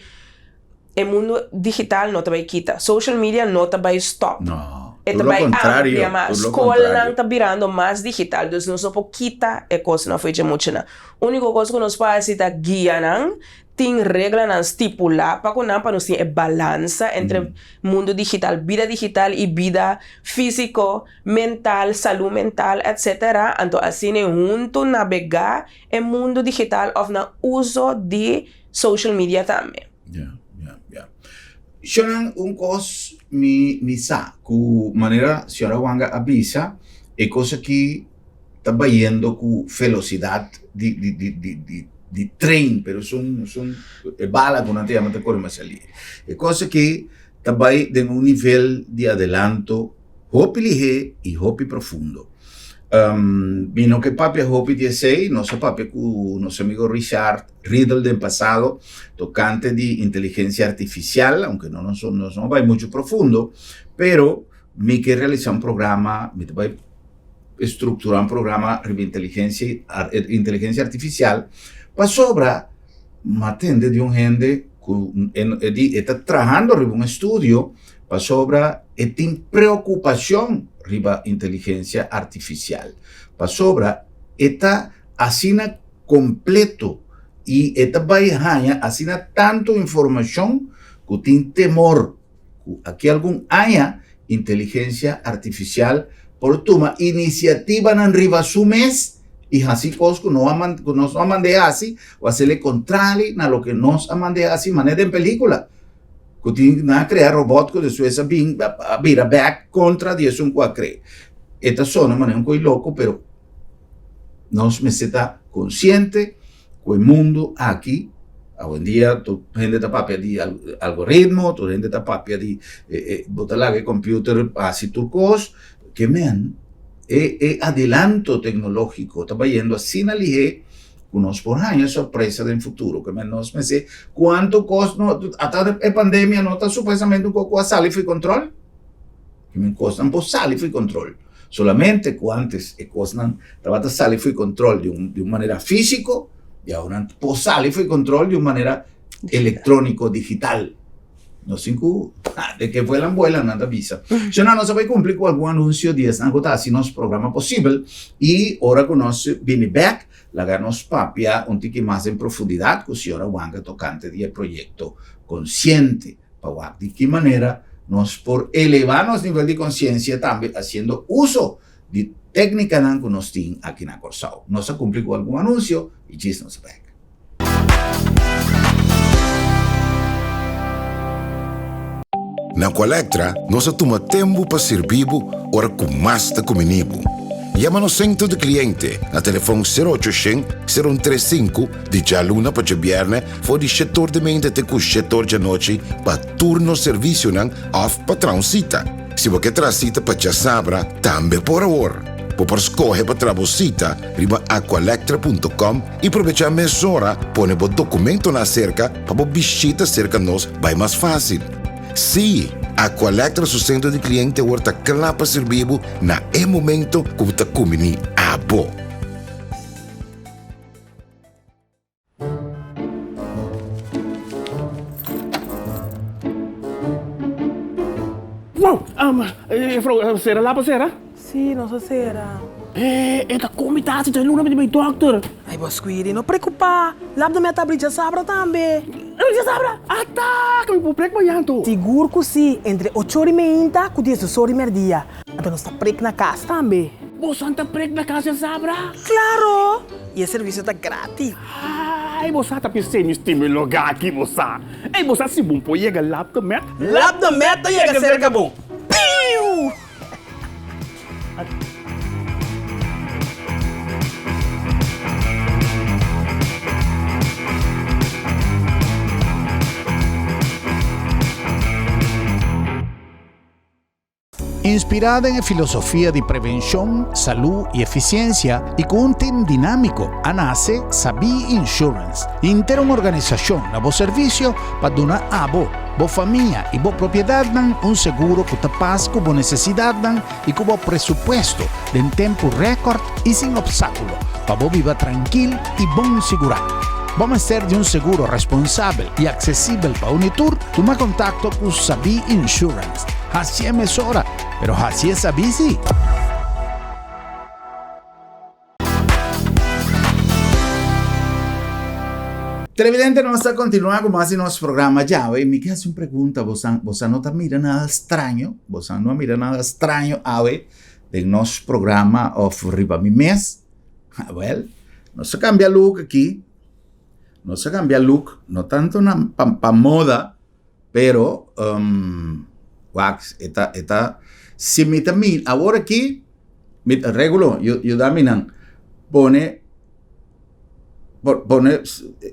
e mundu digital no ta bai kita. Social media no ta bai stop. No, E ta tur lo bai kontrario, amplia mas. tur lo Skolnan kontrario. ta birando mas digital, dus nos no por kita e kosnan for dje muchanan. Úniko kos ku nos por hasi ta guia nan, tin reglanan stipulá pa ku nan pa nos tin e balansa entre mundu digital, bida digital i bida físiko, mental, salú mental, etcetera. Anto asina huntu nabegá e mundu digital òf nan uso di social media tambe. Ya, ya, ya. Shonan, un kos mi mi sa ku manera señora Wanga a bisa, e kos aki ta bayendo ku felosidat di di di di di di trein, pero esun esun e bala ku nan ta yama ta kore mas alí. E kos aki ta bai den un nivel di adelanto hopi lihé i hopi profundo. Mi no ke papia hopi di esei, nos a papia ku nos amigo Richard Riedel den pasado tokante di inteligensia artifisial, aunke no nos nos no bai muchu profundo, pero mi ke realisá un programa, mi ta bai strukturá un programa riba inteligensia inteligensia artifisial pasobra mi a tende di un hende ku e di e ta trahando riba un estudio pasobra e tin preokupashon riba inteligensia artifisial pasobra e ta asina kompleto i e ta bai haña asina tantu informashon ku tin temor ku aki algun aña inteligensia artifisial por tuma inisiativanan riba su mes i hasi kos ku no a ku nos no a mand'é hasi o hasel'é kontrali na loke nos a mand'é hasi manera den pelikula ku tin nan a krea robòt ku despues a bin a bira bèk kontra di esun ku a krea. E ta sona manera un koi loko pero nos mester ta konsiente ku e mundu aki awendia tur hende ta papia di algoritmo, tur hende ta papia di bo ta laga e computer hasi tur kos, ke men e e adelanto teknologiko ta bayendo asina lihé ku nos por haña sorpresa den futuro, ke men nos mester kuantu kos no ata e pandemia no ta supuestamente un kos ku a sali for kontrol? Mi kosnan por sali for kontrol. Solamente ku antes e kosnan tabata sali for kontrol di un di un manera físiko i awor nan por sali for kontrol di un manera elektróniko, digital. Nos tin ku de ke vuelan vuelan nan ta bisa. Shona nos a bai kumpli ku algun anunsio di esnan ku ta hasi nos programa posibel i ora ku nos bini bèk laga nos papia un tiki mas den profundidat ku señora Wanga tokante di e proyekto Konsiente. Pa wak di ki manera nos por elevá nos nivel di konsiensia tambe hasiendo uso di téknikanan ku nos tin aki na Kòrsou. Nos a kumpli ku algun anunsio i djis nos a bèk. Na Aqualectra nos a tuma tempu pa sirbi bo ora ku mas ta kumini bo. Yama nos Centro di Cliente na telefon sero ocho shen, sero un tres sinku di djaluna pa djabièrnè for di shetor di meinta te ku shetor djanochi pa tur nos servisionan òf pa traha un sita. Si bo ke traha sita pa djasabra, tambe por awor. Bo por skohe pa traha bo sita riba aqualectra punto com i probechá mesora pone bo dokumentonan aserka pa bo bishita serka nos bai mas fásil. Sí, Aqualectra su sentro di kliente awor ta kla pa sirbi bo na e momento ku bo ta kumbiní abo. Wow! Juffrouw, sera lapa sera? Sí, nos a sera. E ta kon mi ta hasi dje luna mi ta bai dokter. Ay, bo Squiri, no preocupa. Lap de mi a ta abri djasabra tambe. Abri djasabra? Ata! Ke mi por prek mañan anto? Sigur ku sí, entre ocho ora i meinta ku diesdos ora i merdia. Anto nos ta prek na kas tambe. Bosan ta prek na kas djasabra? Klaro! I e servisio ta gratis. Ay, bo sa ta pis'é mi stima e lugá aki, bo sa. Ey, bo sa si bon por yega Lap de Met? Lap de Met ta yega serka bo. Piu! Inspirá den e filosofia di prevenshon, salú i efisiensia i ku un tim dinámiko, a nase Sabí Insurance, henter un organisashon na bo servisio pa duna abo, bo famia i bo propiedatnan un seguro ku ta pas ku bo nesesidatnan i ku bo presupuesto den tempu rèkòrt i sin opstákulo pa bo biba trankil i bon sigurá. Bo mester di un seguro responsabel i aksesibel pa uni tur? Tuma kontakto ku Sabí Insurance. Hasié mesora, pero hasié sabí sí! Televidente, nos ta continua cu mas di nos programa djawe. Mi ke haci un pregunta, bosan, bosan no ta mira nada straño? Bosan no a mira nada straño awe den nos programa of riba mi mes? Wel, nos a cambia look aki. Nos a cambia look, no tanto na, pa, pa moda, Pero, wak, e ta, e ta, si mi ta mi, awor aki, mi ta, Regulo, yuda mi nan, pone, pone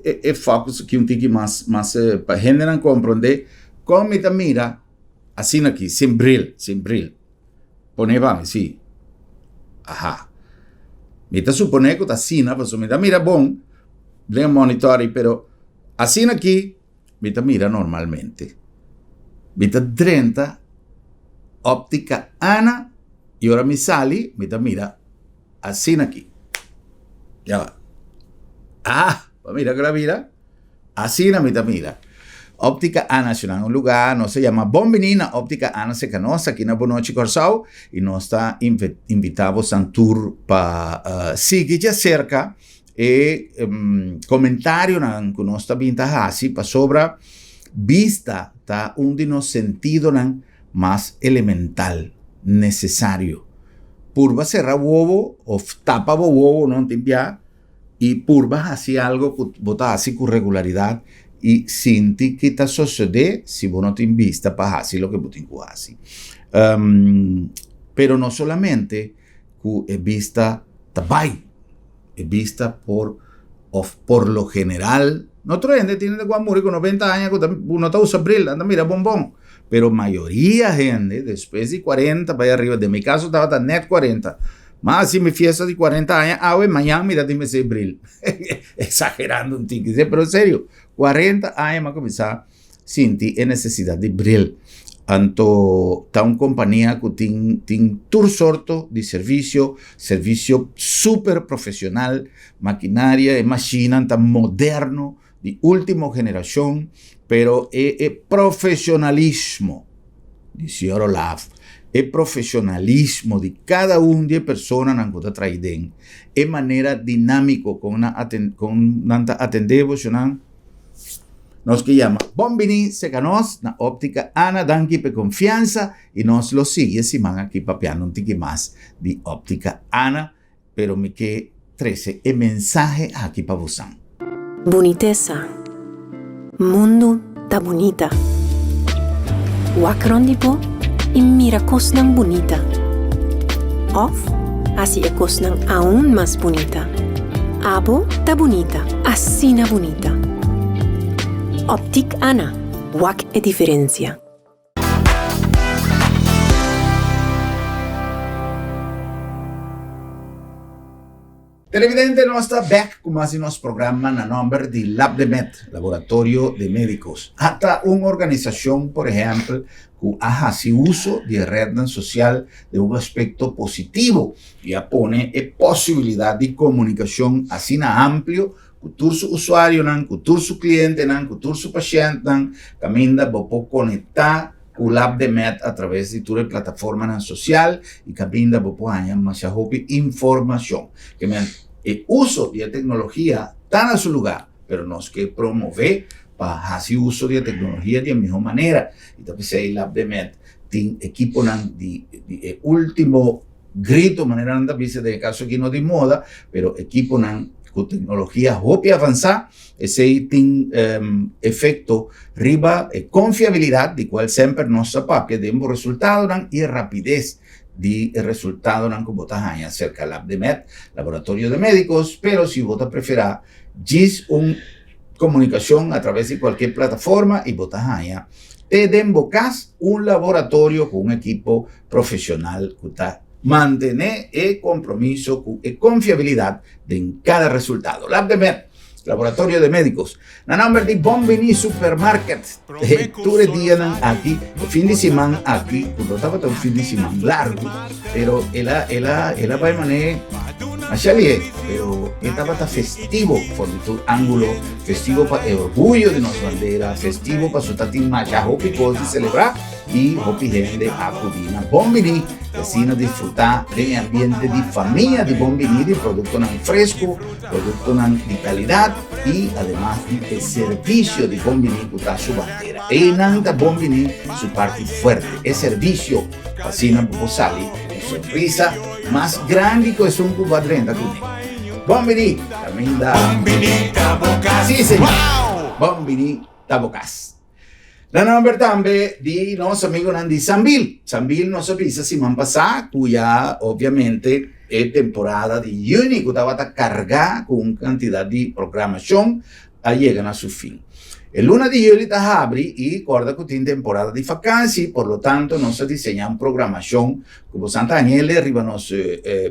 e, e focus aki un tiki mas, mas, pa hendenan comprende kon mi ta mira asina aki, sin bril, sin bril. Pone pa mi, si. Aha. Mi ta suponé ku ta asina, pasobra mi ta mira bon den e monitor ei, pero asina aki mi ta mira normalmente. Mi ta drenta Óptica Ana i ora mi sali mi ta mira asina aki. Ya ba. Ah, bo a mira ku el a bira? Asina mi ta mira. Optica Ana Nacional, un lugar nos ta yama bon bini na Optica Ana cerca nos aki na Bonochi Corsou y nos ta invita bosan tur pa sigui djacerca e comentarionan cu nos ta bin ta haci pasobra bista ta un di nos sentidonan mas elemental, necesario. Purba cera wowo of tapa bo wowo no tin bia. i purba hasi algo ku bo ta hasi ku regularidat i sinti ki ta sosodé si bo no tin bista pa hasi loke bo tin ku hasi. Pero no solamente ku e bista ta bai, e bista por òf por lo general, no tur hende tin ku a muri ku noventa aña ku no ta usa bril, nan ta mira bon bon, pero mayoria hende despues di kuarenta bai ariba, den mi kaso tabata nèt kuarenta, Ma hasi mi fiesta di 40 aña awe, mañan mi ta tin mester bril. Exagerando un tiki, pero en serio, 40 aña mi a cuminsa sinti e necesidad di bril. Anto ta un compania cu tin tin tur sorto di servicio, servicio super profesional, maquinaria, e machinan ta moderno, di ultimo generacion, pero e e profesionalismo di señor Olaf, e profesionalismo di cada un di e personanan cu ta traha den, e manera dinamico con nan aten con nan ta atende bosonan, nos ke yama bon bini cerca nos na Optica Ana, danki pa e confiansa y nos lo sigui e siman aki papiando un tiki mas di Optica Ana. Pero mi ke trese e mensahe aki pa bosan. Bunitesa. Mundu ta bunita. Wak rond di bo i mira kosnan bunita. Òf hasi e kosnan aun mas bunita. Abo ta bunita, asina bunita. Optik Ana, wak e diferensia. Televidente nos ta bek ku mas di nos programa na nomber di Labdemed, Laboratorio de Medicos. Ata un organisashon, por ehèmpel, ku a hasi uso di e rednan sosial den un aspekto positivo i a pone e posibilidat di komunikashon asina amplio ku tur su usuarionan, ku tur su klientenan, ku tur su pashèntnan, kaminda bo por konektá ku Labdemed atraves di tur e plataformanan sosial i kaminda bo por haña masha hopi informashon. Ke men, e uso di e teknologia ta na su lugá, pero nos ke promové pa hasi uso di e teknologia di e mihó manera i ta p'esei Labdemed tin ekiponan di di e último Grito, manera nan ta bisa den e kaso aki no di moda, pero ekiponan ku teknologia hopi avansá, esei tin efekto riba e konfiabilidat di kual semper nos ta papia den bo resultadonan i e rapides di e resultadonan ku bo ta haña serka Labdemed, Laboratorio de Médicos, pero si bo ta preferá djis un komunikashon atraves di kualke plataforma i bo ta haña te den bo kas un laboratorio ku un ekipo profesional cu ta mantene e compromiso cu e confiabilidad den cada resultado. Labdemed, Laboratorio de Medicos, na nomber di Bon Bini Supermarket, e tur e dianan aki, e fin di siman aki, cu no tabata un fin di siman largo, pero el a, el a, el a bay mane masha lihe, pero e tabata festivo for di tur angulo, festivo pa e orguyo di nos bandera, festivo pasobra ta tin masha hopi cos di celebra. I hopi hende a akudí na Bon Biní i asina disfrutá den e ambiente di famia di Bon Biní di produktonan fresku, produktonan di kalidat i ademas di e servisio di Bon Biní ku ta su bandera. Einan ta Bon Biní su parti fuerte, e servisio pa asina bo por sali ku sonrisa mas grandi ku esun ku bo a drenta kuné. Bon Biní kaminda. Sí señor! Bon Biní ta bo kas. Na nomber tambe di nos amigonan di Sambil. Sambil nos a bisa siman pasá ku ya obviamente e temporada di yüni ku tabata kargá ku un kantidat di programashon a yega na su fin. E luna di juli ta habri i kòrda ku tin temporada di fakansi, por lo tanto nos a diseñá un programashon ku bo san ta hañ'el riba nos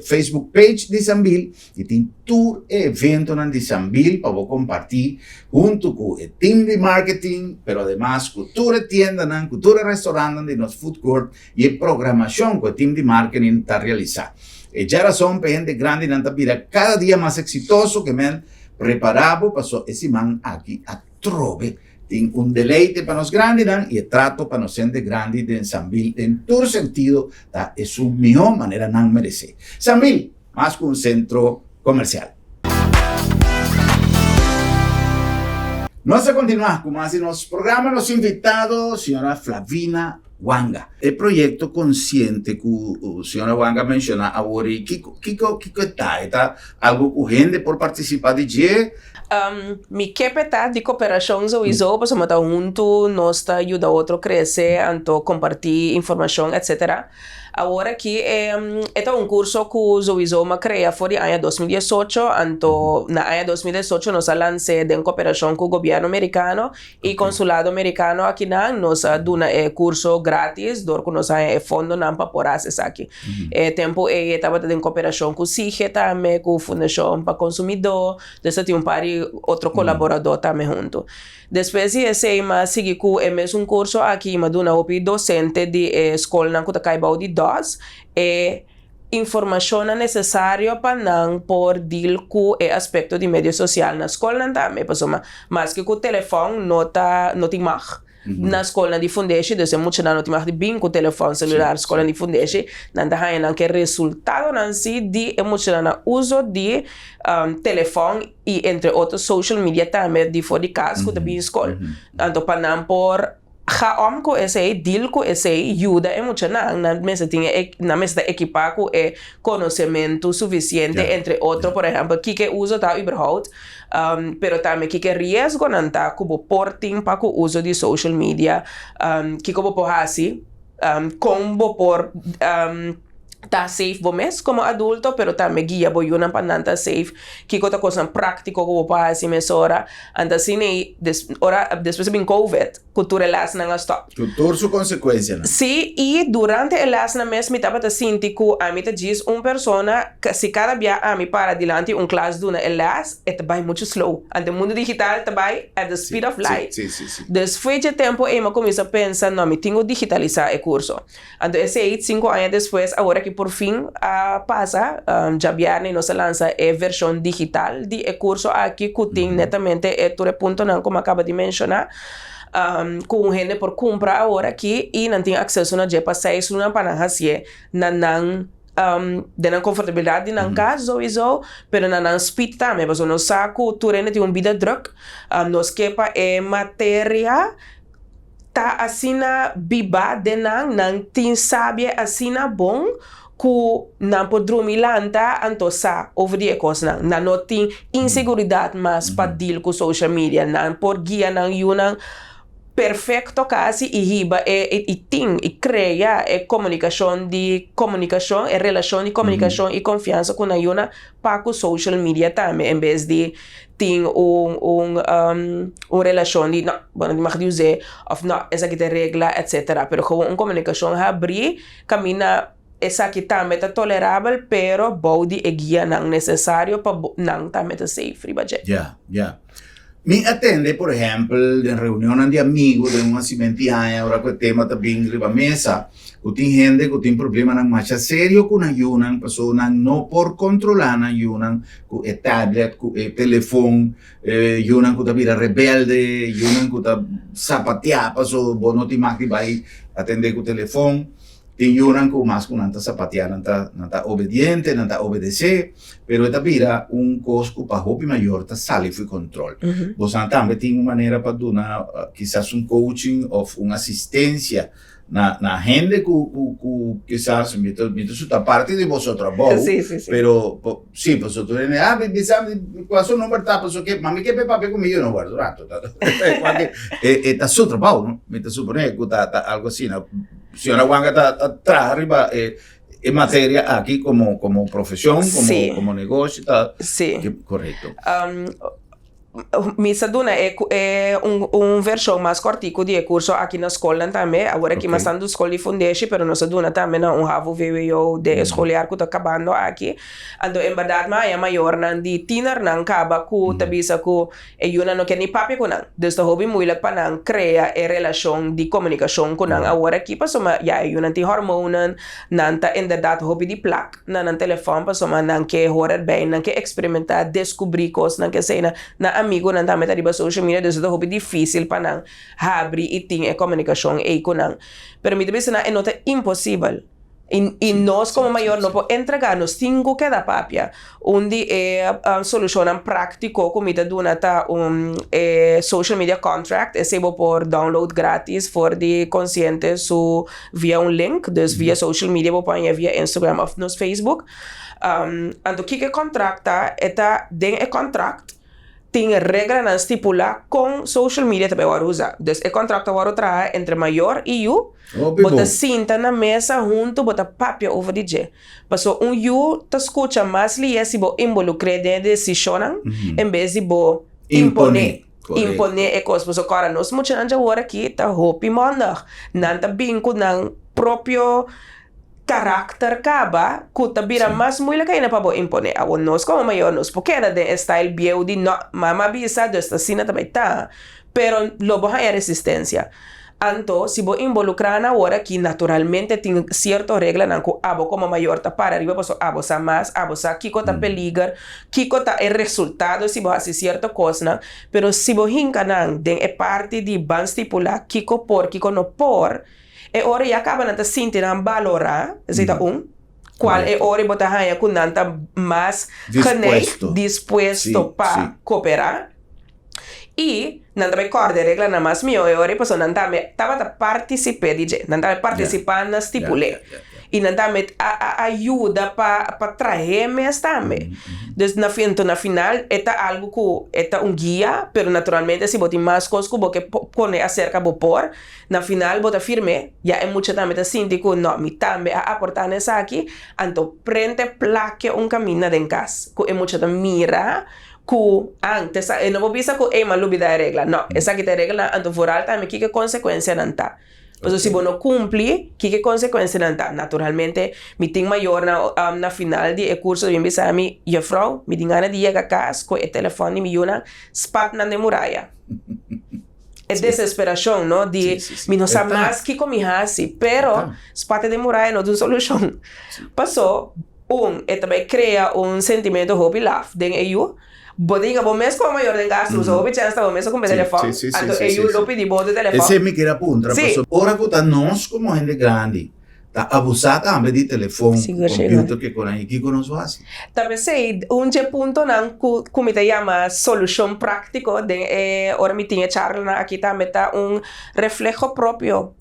Facebook page di Sambil i tin tur e eventonan di Sambil pa bo kompartí huntu ku e team di marketing, pero ademas ku tur e tiendanan, ku tur e restaurantnan di nos food court i e programashon ku e team di marketing ta realisá. E djarason pa e hende grandinan ta bira kada dia mas eksitoso ke men Prepará bo paso e siman aki atrobe tin un deleite pa nos grandinan i e trato pa nos hende grandi den Sambil den tur sentido ta esun mihó manera nan meresé. Sambil, mas ku un sentro komersial. Nos ta kontinuá ku mas di nos programa. Nos invitado, señora Flavina Wanga. E proyekto konsiente ku señora Wanga a menshoná awor ei, kiko kiko kiko e ta? E ta algu ku hende por partisipá di dje? Mi kepe ta di koperashon souiso pasobra ta huntu nos ta yuda otro krese anto kompartí informashon etsetera. Awor aki e ta un kurso ku souiso mi a krea for di aña 2018 anto na aña 2018 nos a lans'é den koperashon ku gobièrnu merikano E consulado mericano akinan nos a duna e curso gratis door cu nos a haña e fondonan pa por haci esaki. E tempo ey e tabata den cooperacion cu SIGE tambe, cu Fundacion pa Consumidor, dus ta tin un par di otro colaborador tambe hunto. Despues di esey mi a sigui cu e mesun curso aki y mi a duna hopi docente di e scolnan cu ta cay bao di dos e informashonnan nesesario pa nan por deal ku e aspekto di medio sosial na skolnan tambe, pasobra maske ku telefòn no ta no tin mag na skolnan di fundeshi, dus e muchanan no tin mag di bin ku telefòn selular skolnan di fundeshi, nan ta haña nan ke resultadonan si di e muchanan na uso di telefòn i entre otro social media tambe di for di kas ku ta bin skol, anto pa nan por. Ga om ku esei, deal ku esei, yuda e muchanan, nan mester tin e, nan mester ta ekipá ku e konosementu sufisiente, entre otro, por ehèmpel, kiko e uso ta überhaupt, pero tambe kiko e riesgonan ta ku bo por tin pa ku uso di social media, kiko bo por hasi, kon bo por ta safe bo mes komo adulto, pero tambe guia bo yunan pa nan ta safe, kiko ta kosnan práktiko ku bo por hasi mesora. Anto asina ei, des, ora, despues a bin covid, ku tur e lèsnan a stòp. Ku tur su konsekuensianan. Sí, i durante e lèsnan mes mi tabata sinti ku ami ta djis un persona, si kada bia ami para dilanti un klas duna e lès, e ta bai muchu slow. Anto e mundu digital ta bai at the speed of light. Sí, sí, sí. Dus fo'i dje tempu ei mi a kuminsá pensa, no, mi tin ku digitalisá e kurso. Anto esei sinku aña despues awor aki por fin a pasa, djabièrnè nos a lansa e vershon digital di e kurso aki ku tin netamente e tur e puntonan ku mi a kaba di menshoná, ku un hende por kumpra awor aki i nan tin akseso na dje pa seis luna pa nan hasié na nan den nan konfortabilidat di nan kas souiso, pero na nan speed tambe pasobra nos sa ku tur hende tin un bida drùk, nos ke pa e materia. Ta asina bibá den nan, nan tin sabia asina bon ku nan por drumi lanta anto sa over di e kosnan. Nan no tin inseguridat mas pa deal ku social media. Nan por guia nan yunan perfekto kasi i hiba e i tin i krea e komunikashon di komunikashon, e relashon di komunikashon i konfiansa ku nan yunan pa ku social media tambe en bes di tin un un un relashon di no bo no tin mag di us'é òf no esaki ta e regla etcetera pero gewoon un komunikashon habrí kaminda esaki tambe ta tolerabel pero bou di e guianan nesesario pa nan tambe ta safe riba dje. Ya, ya. Mi a tende por ehèmpel den reunionnan di amigu den un hasimenti aña ora ku e tema ta bin riba mesa ku tin hende ku tin problemanan masha serio ku nan yunan pasobra nan no por kontrolá nan yunan ku e tablet ku e telefon e yunan ku ta bira rebelde yunan ku ta sapateá pasobra bo no tin mag di bai atendé ku telefon. Tin yunan ku mas ku nan ta sapateá nan ta nan ta obediente, nan ta obedesé, pero e ta bira un kos ku pa hopi mayor ta sali fo'i kontrol. Bosan tambe tin un manera pa duna kisas un coaching òf un asistensia na na hende ku ku ku kisas mi ta mi ta suta parti di boso trabou, pero si pasobra tur hende ah mi bisa mi kua su number ta pasobra ke mami ke papia ku mi yu no wòrdu rato ta e ta su trabou no mi ta suponé ku ta ta algu asina. Señora Wanga ta ta traha riba e e materia aki como como profesion, como Sí. como negoshi ta Sí. ke korekto. Um, Mi sa duna e e un un vershon mas kòrtiku di e kurso aki na skolnan tambe. Awor aki mas tantu skol di fundeshi, pero nos a duna tambe na un havo vwo den e skoljaar ku ta kabando aki. Anto en bèrdat mi a haña mayornan di tienernan kaba ku ta bisa ku e yunan no ke ni papia ku nan. Dus ta hopi muilik pa nan krea e relashon di komunikashon ku nan awor aki pasobra ya e yunan tin hormonen, nan ta inderdat hopi di plak. na nan telefòn pasobra nan ke hora erbij, nan ke eksperimentá, deskubrí kosnan ke esei nan nan amigunan tambe ta riba social media dus e ta hopi difísil pa nan habri i tin e komunikashon ei ku nan. Pero mi ta bisa nan e no ta imposibel i i nos komo mayor no por entregá, nos tin ku keda papia. Un di e solushonnan práktiko ku mi ta duna ta un e social media contract, esei bo por download gratis for di Konsiente su via un link, dus via social media bo por haña via Instagram of nos Facebook. Anto kiko e contract ta? E ta den e contract tin reglanan stipulá kon social media ta bai wòrdu usá. Dus e contract ta wòrdu traha entre mayor i yu. Bo ta sinta na mesa huntu bo ta papia over di dje. Pasobra un yu ta skucha mas lihe si bo involukr'é den e desishonnan en bes di bo imponé. Imponé e kos. Pasobra kòrda nos muchanan djawor aki ta hopi mòndig. Nan ta bin ku nan propio karakter kaba ku ta bira mas muilik ainda pa bo imponé. Awor nos komo mayor nos por keda den e style bieu di no, mama a bisa dus ta asina ta bai ta. Pero lo bo haña resistensia. Anto, si bo involukrá nan awor aki, naturalmente tin sierto reglanan ku abo komo mayor ta para riba pasobra abo sa mas, abo sa kiko ta peliger, kiko ta e resultado si bo hasi sierto kosnan. Pero si bo hinka nan den e parti di ban stipulá kiko por, kiko no por, e ora ya kaba nan ta sinti nan balorá, esei ta un, kual e ora bo ta haña ku nan ta mas geneigd, dispuesto pa koperá. I nan ta bai kòrda e reglanan mas mihó e ora ei pasobra nan tambe tabata partisip'é di dje. Nan tambe partisipá na stipul'é. I nan tambe a a a yuda pa pa trah'é mes tambe. Dus na fin anto na final e ta algu ku e ta un guia, pero naturalmente si bo tin mas kos ku bo ke pone aserka bo por, na final bo ta firm'é. Ya e mucha tambe ta sinti ku no, mi tambe a aportá na esaki, anto prente plakia un kaminda den kas ku e mucha ta mira Ku antes e no por bisa ku ey m'a lubida e regla. No, esaki ta e reglanan, anto vooral tambe kiko e konsekuensianan ta. Pasobra si bo no kumpli, kiko e konsekuensianan ta? Naturalmente, mi tin mayornan na final di e kurso bin bisa mi, Juffrouw, mi tin gana di yega kas ku e telefòn di mi yunan spat nan den muraya. E desesperashon, no, di mi no sa mas kiko mi hasi, pero spat den muraya no ta un solushon. Paso. Un, e ta bai krea un sentimento hopi laf den e yu. Bo ta yega bo mes komo mayor den kas, usa hopi chèns ta bo mes a kumpra telefòn, anto e yu lo pidi bo otro telefòn. Esei mi kier a puntra, pasobra ora ku ta nos komo hende grandi ta abusá tambe di telefòn, computer, ke konan i kiko nos lo hasi? Ta p'esei un dje puntonan ku ku mi ta yama solushon práktiko den e ora mi tin e charlanan aki tambe ta un refleho propio.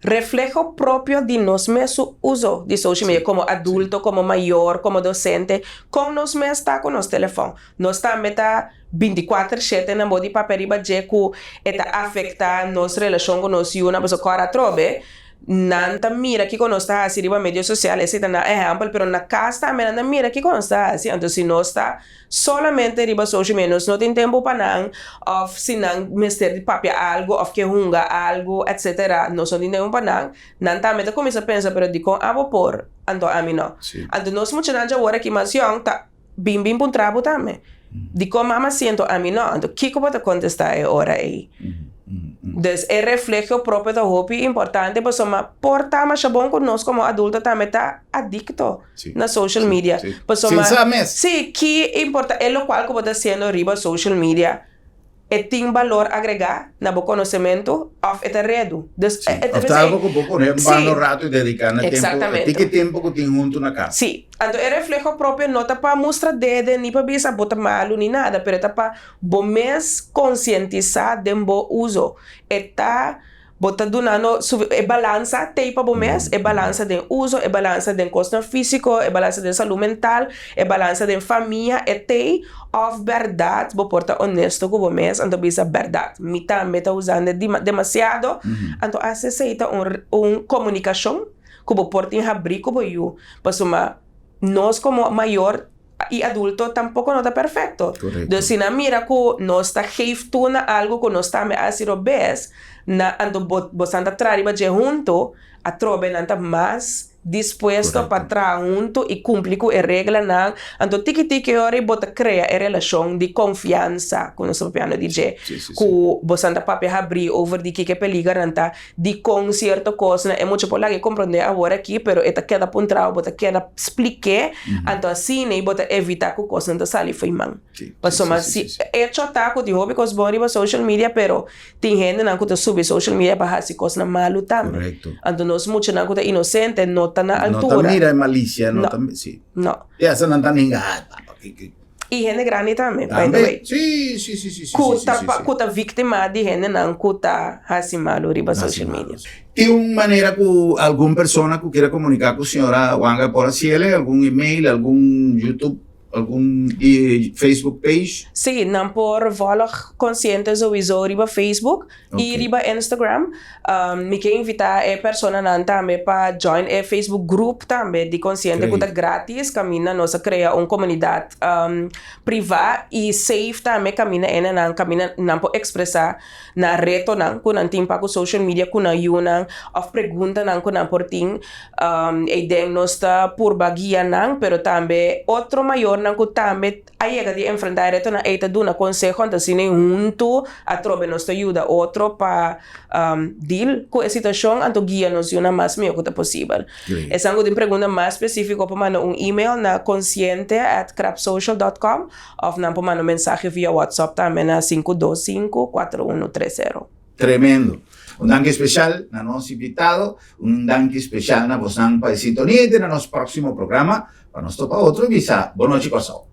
Refleho propio di nos mes su uso di social media komo adulto, komo mayor, komo dosente, kon nos mes ta ku nos telefòn. Nos tambe ta bintikuater shete na bo di papia riba dje ku e ta afektá nos relashon ku nos yunan pasobra kòrda atrobe nan ta mira kiko nos ta hasi riba medio sosial esei ta nan ehèmpel pero na kas tambe nan ta mira kiko nos ta hasi anto si nos ta Solamente riba social media nos no tin tempu pa nan of si nan mester di papia algu of ke hunga algu etcetera nos no tin tempu pa nan, nan tambe ta kuminsa pensa pero dikon abo por anto ami no. Anto nos muchanan djawor aki mas yòn ta bin bin puntra bo tambe dikon mama si anto ami no anto kiko bo ta kontesta e ora ei. Dus e refleho propio ta hopi importante pasobra por ta masha bon ku nos komo adulto tambe ta adikto. na social media. Pasobra, Sin sa mes. Sí, ki importa e lokual ku bo ta hasiendo riba social media, e tin balor agregá na bo konosementu òf e ta redu? Dus, e ta Òf ta algu ku bo pone un banda un ratu i dediká na tempu, e tiki tempu ku tin huntu na kas. Sí. Anto e refleho propio no ta pa mustra dede ni pa bisa bo ta malu ni nada, pero e ta pa bo mes konsientisá den bo uso. E ta Bo ta dunando e balansa t'ei pa bo mes, e balansa den uso, e balansa den kosnan físiko, e balansa den salú mental, e balansa den famia, e t'ei òf bèrdat bo por ta onesto ku bo mes anto bisa bèrdat mi tambe ta usando e demasiado, anto hasi esei ta un un komunikashon ku bo por tin habrí ku bo yu, pasobra nos komo mayor. I adulto tampoco no ta perfecto. Dus si nan mira cu nos ta geef toe na algo cu nos tambe a haci robes, na anto bo bosan ta traha riba dje hunto, atrobe nan ta mas dispuesto pa traha hunto y cumpli cu e reglanan. Anto tiki tiki e ora bo ta crea e relacion di confiansa cu nos ta papiando di dje, cu bosan ta papia habri over di kiko e peligernan ta. Dikon sierto kosnan e mucha por laga e komprondé awor aki, pero e ta keda puntrao, bo ta keda splik'é, anto asina bo ta evitá ku kosnan ta sali fo'i man. Pasobra si echo ta ku tin hopi kos bon riba social media, pero tin hendenan ku ta subi social media pa hasi kosnan malu tambe. Anto nos muchanan ku ta inosente no ta na altura. No ta mira e malisia, no ta, si. No. I hasta nan ta ninga, ay papa, ki. I hende grandi tambe, by the way. Sí, sí, sí, sí, sí, Ku sí, ta sí, sí. ku ta víktima di hendenan ku ta hasi malu riba Hasi social malu. media. Tin un manera ku algun persona ku kier a komuniká ku señora Wanga por hasiel, algun email, algun YouTube, algun Facebook page? Sí, nan por vòlg Konsiente Sowieso riba Facebook. I riba Instagram. Mi ke invitá e personanan tambe pa join e Facebook group tambe di Konsiente ku ta gratis kaminda nos a krea un komunidat privá i safe tambe kaminda enenan kaminda nan por ekspresá nan retonan ku nan tin pa ku social media ku nan yunan òf preguntanan ku nan por tin. Eiden nos ta purba guia nan pero tambe otro mayornan ku tambe A yega di enfrentá e retonan ei ta duna konseho, anto asina i huntu atrobe nos ta yuda otro pa deal ku e situashon anto guia nos yunan mas mihó ku ta posibel. Esnan ku tin pregunta mas spesífiko por manda un email na konsiente at krapsocial dòt kòm òf nan por manda un mensahe via WhatsApp tambe na 525 4130. Tremendo! Un danki spesial na nos invitado, un danki spesial na bosnan pa e sintonia i te na nos próksimo programa. Pa nos topa otro bisa, Bon nochi Kòrsou.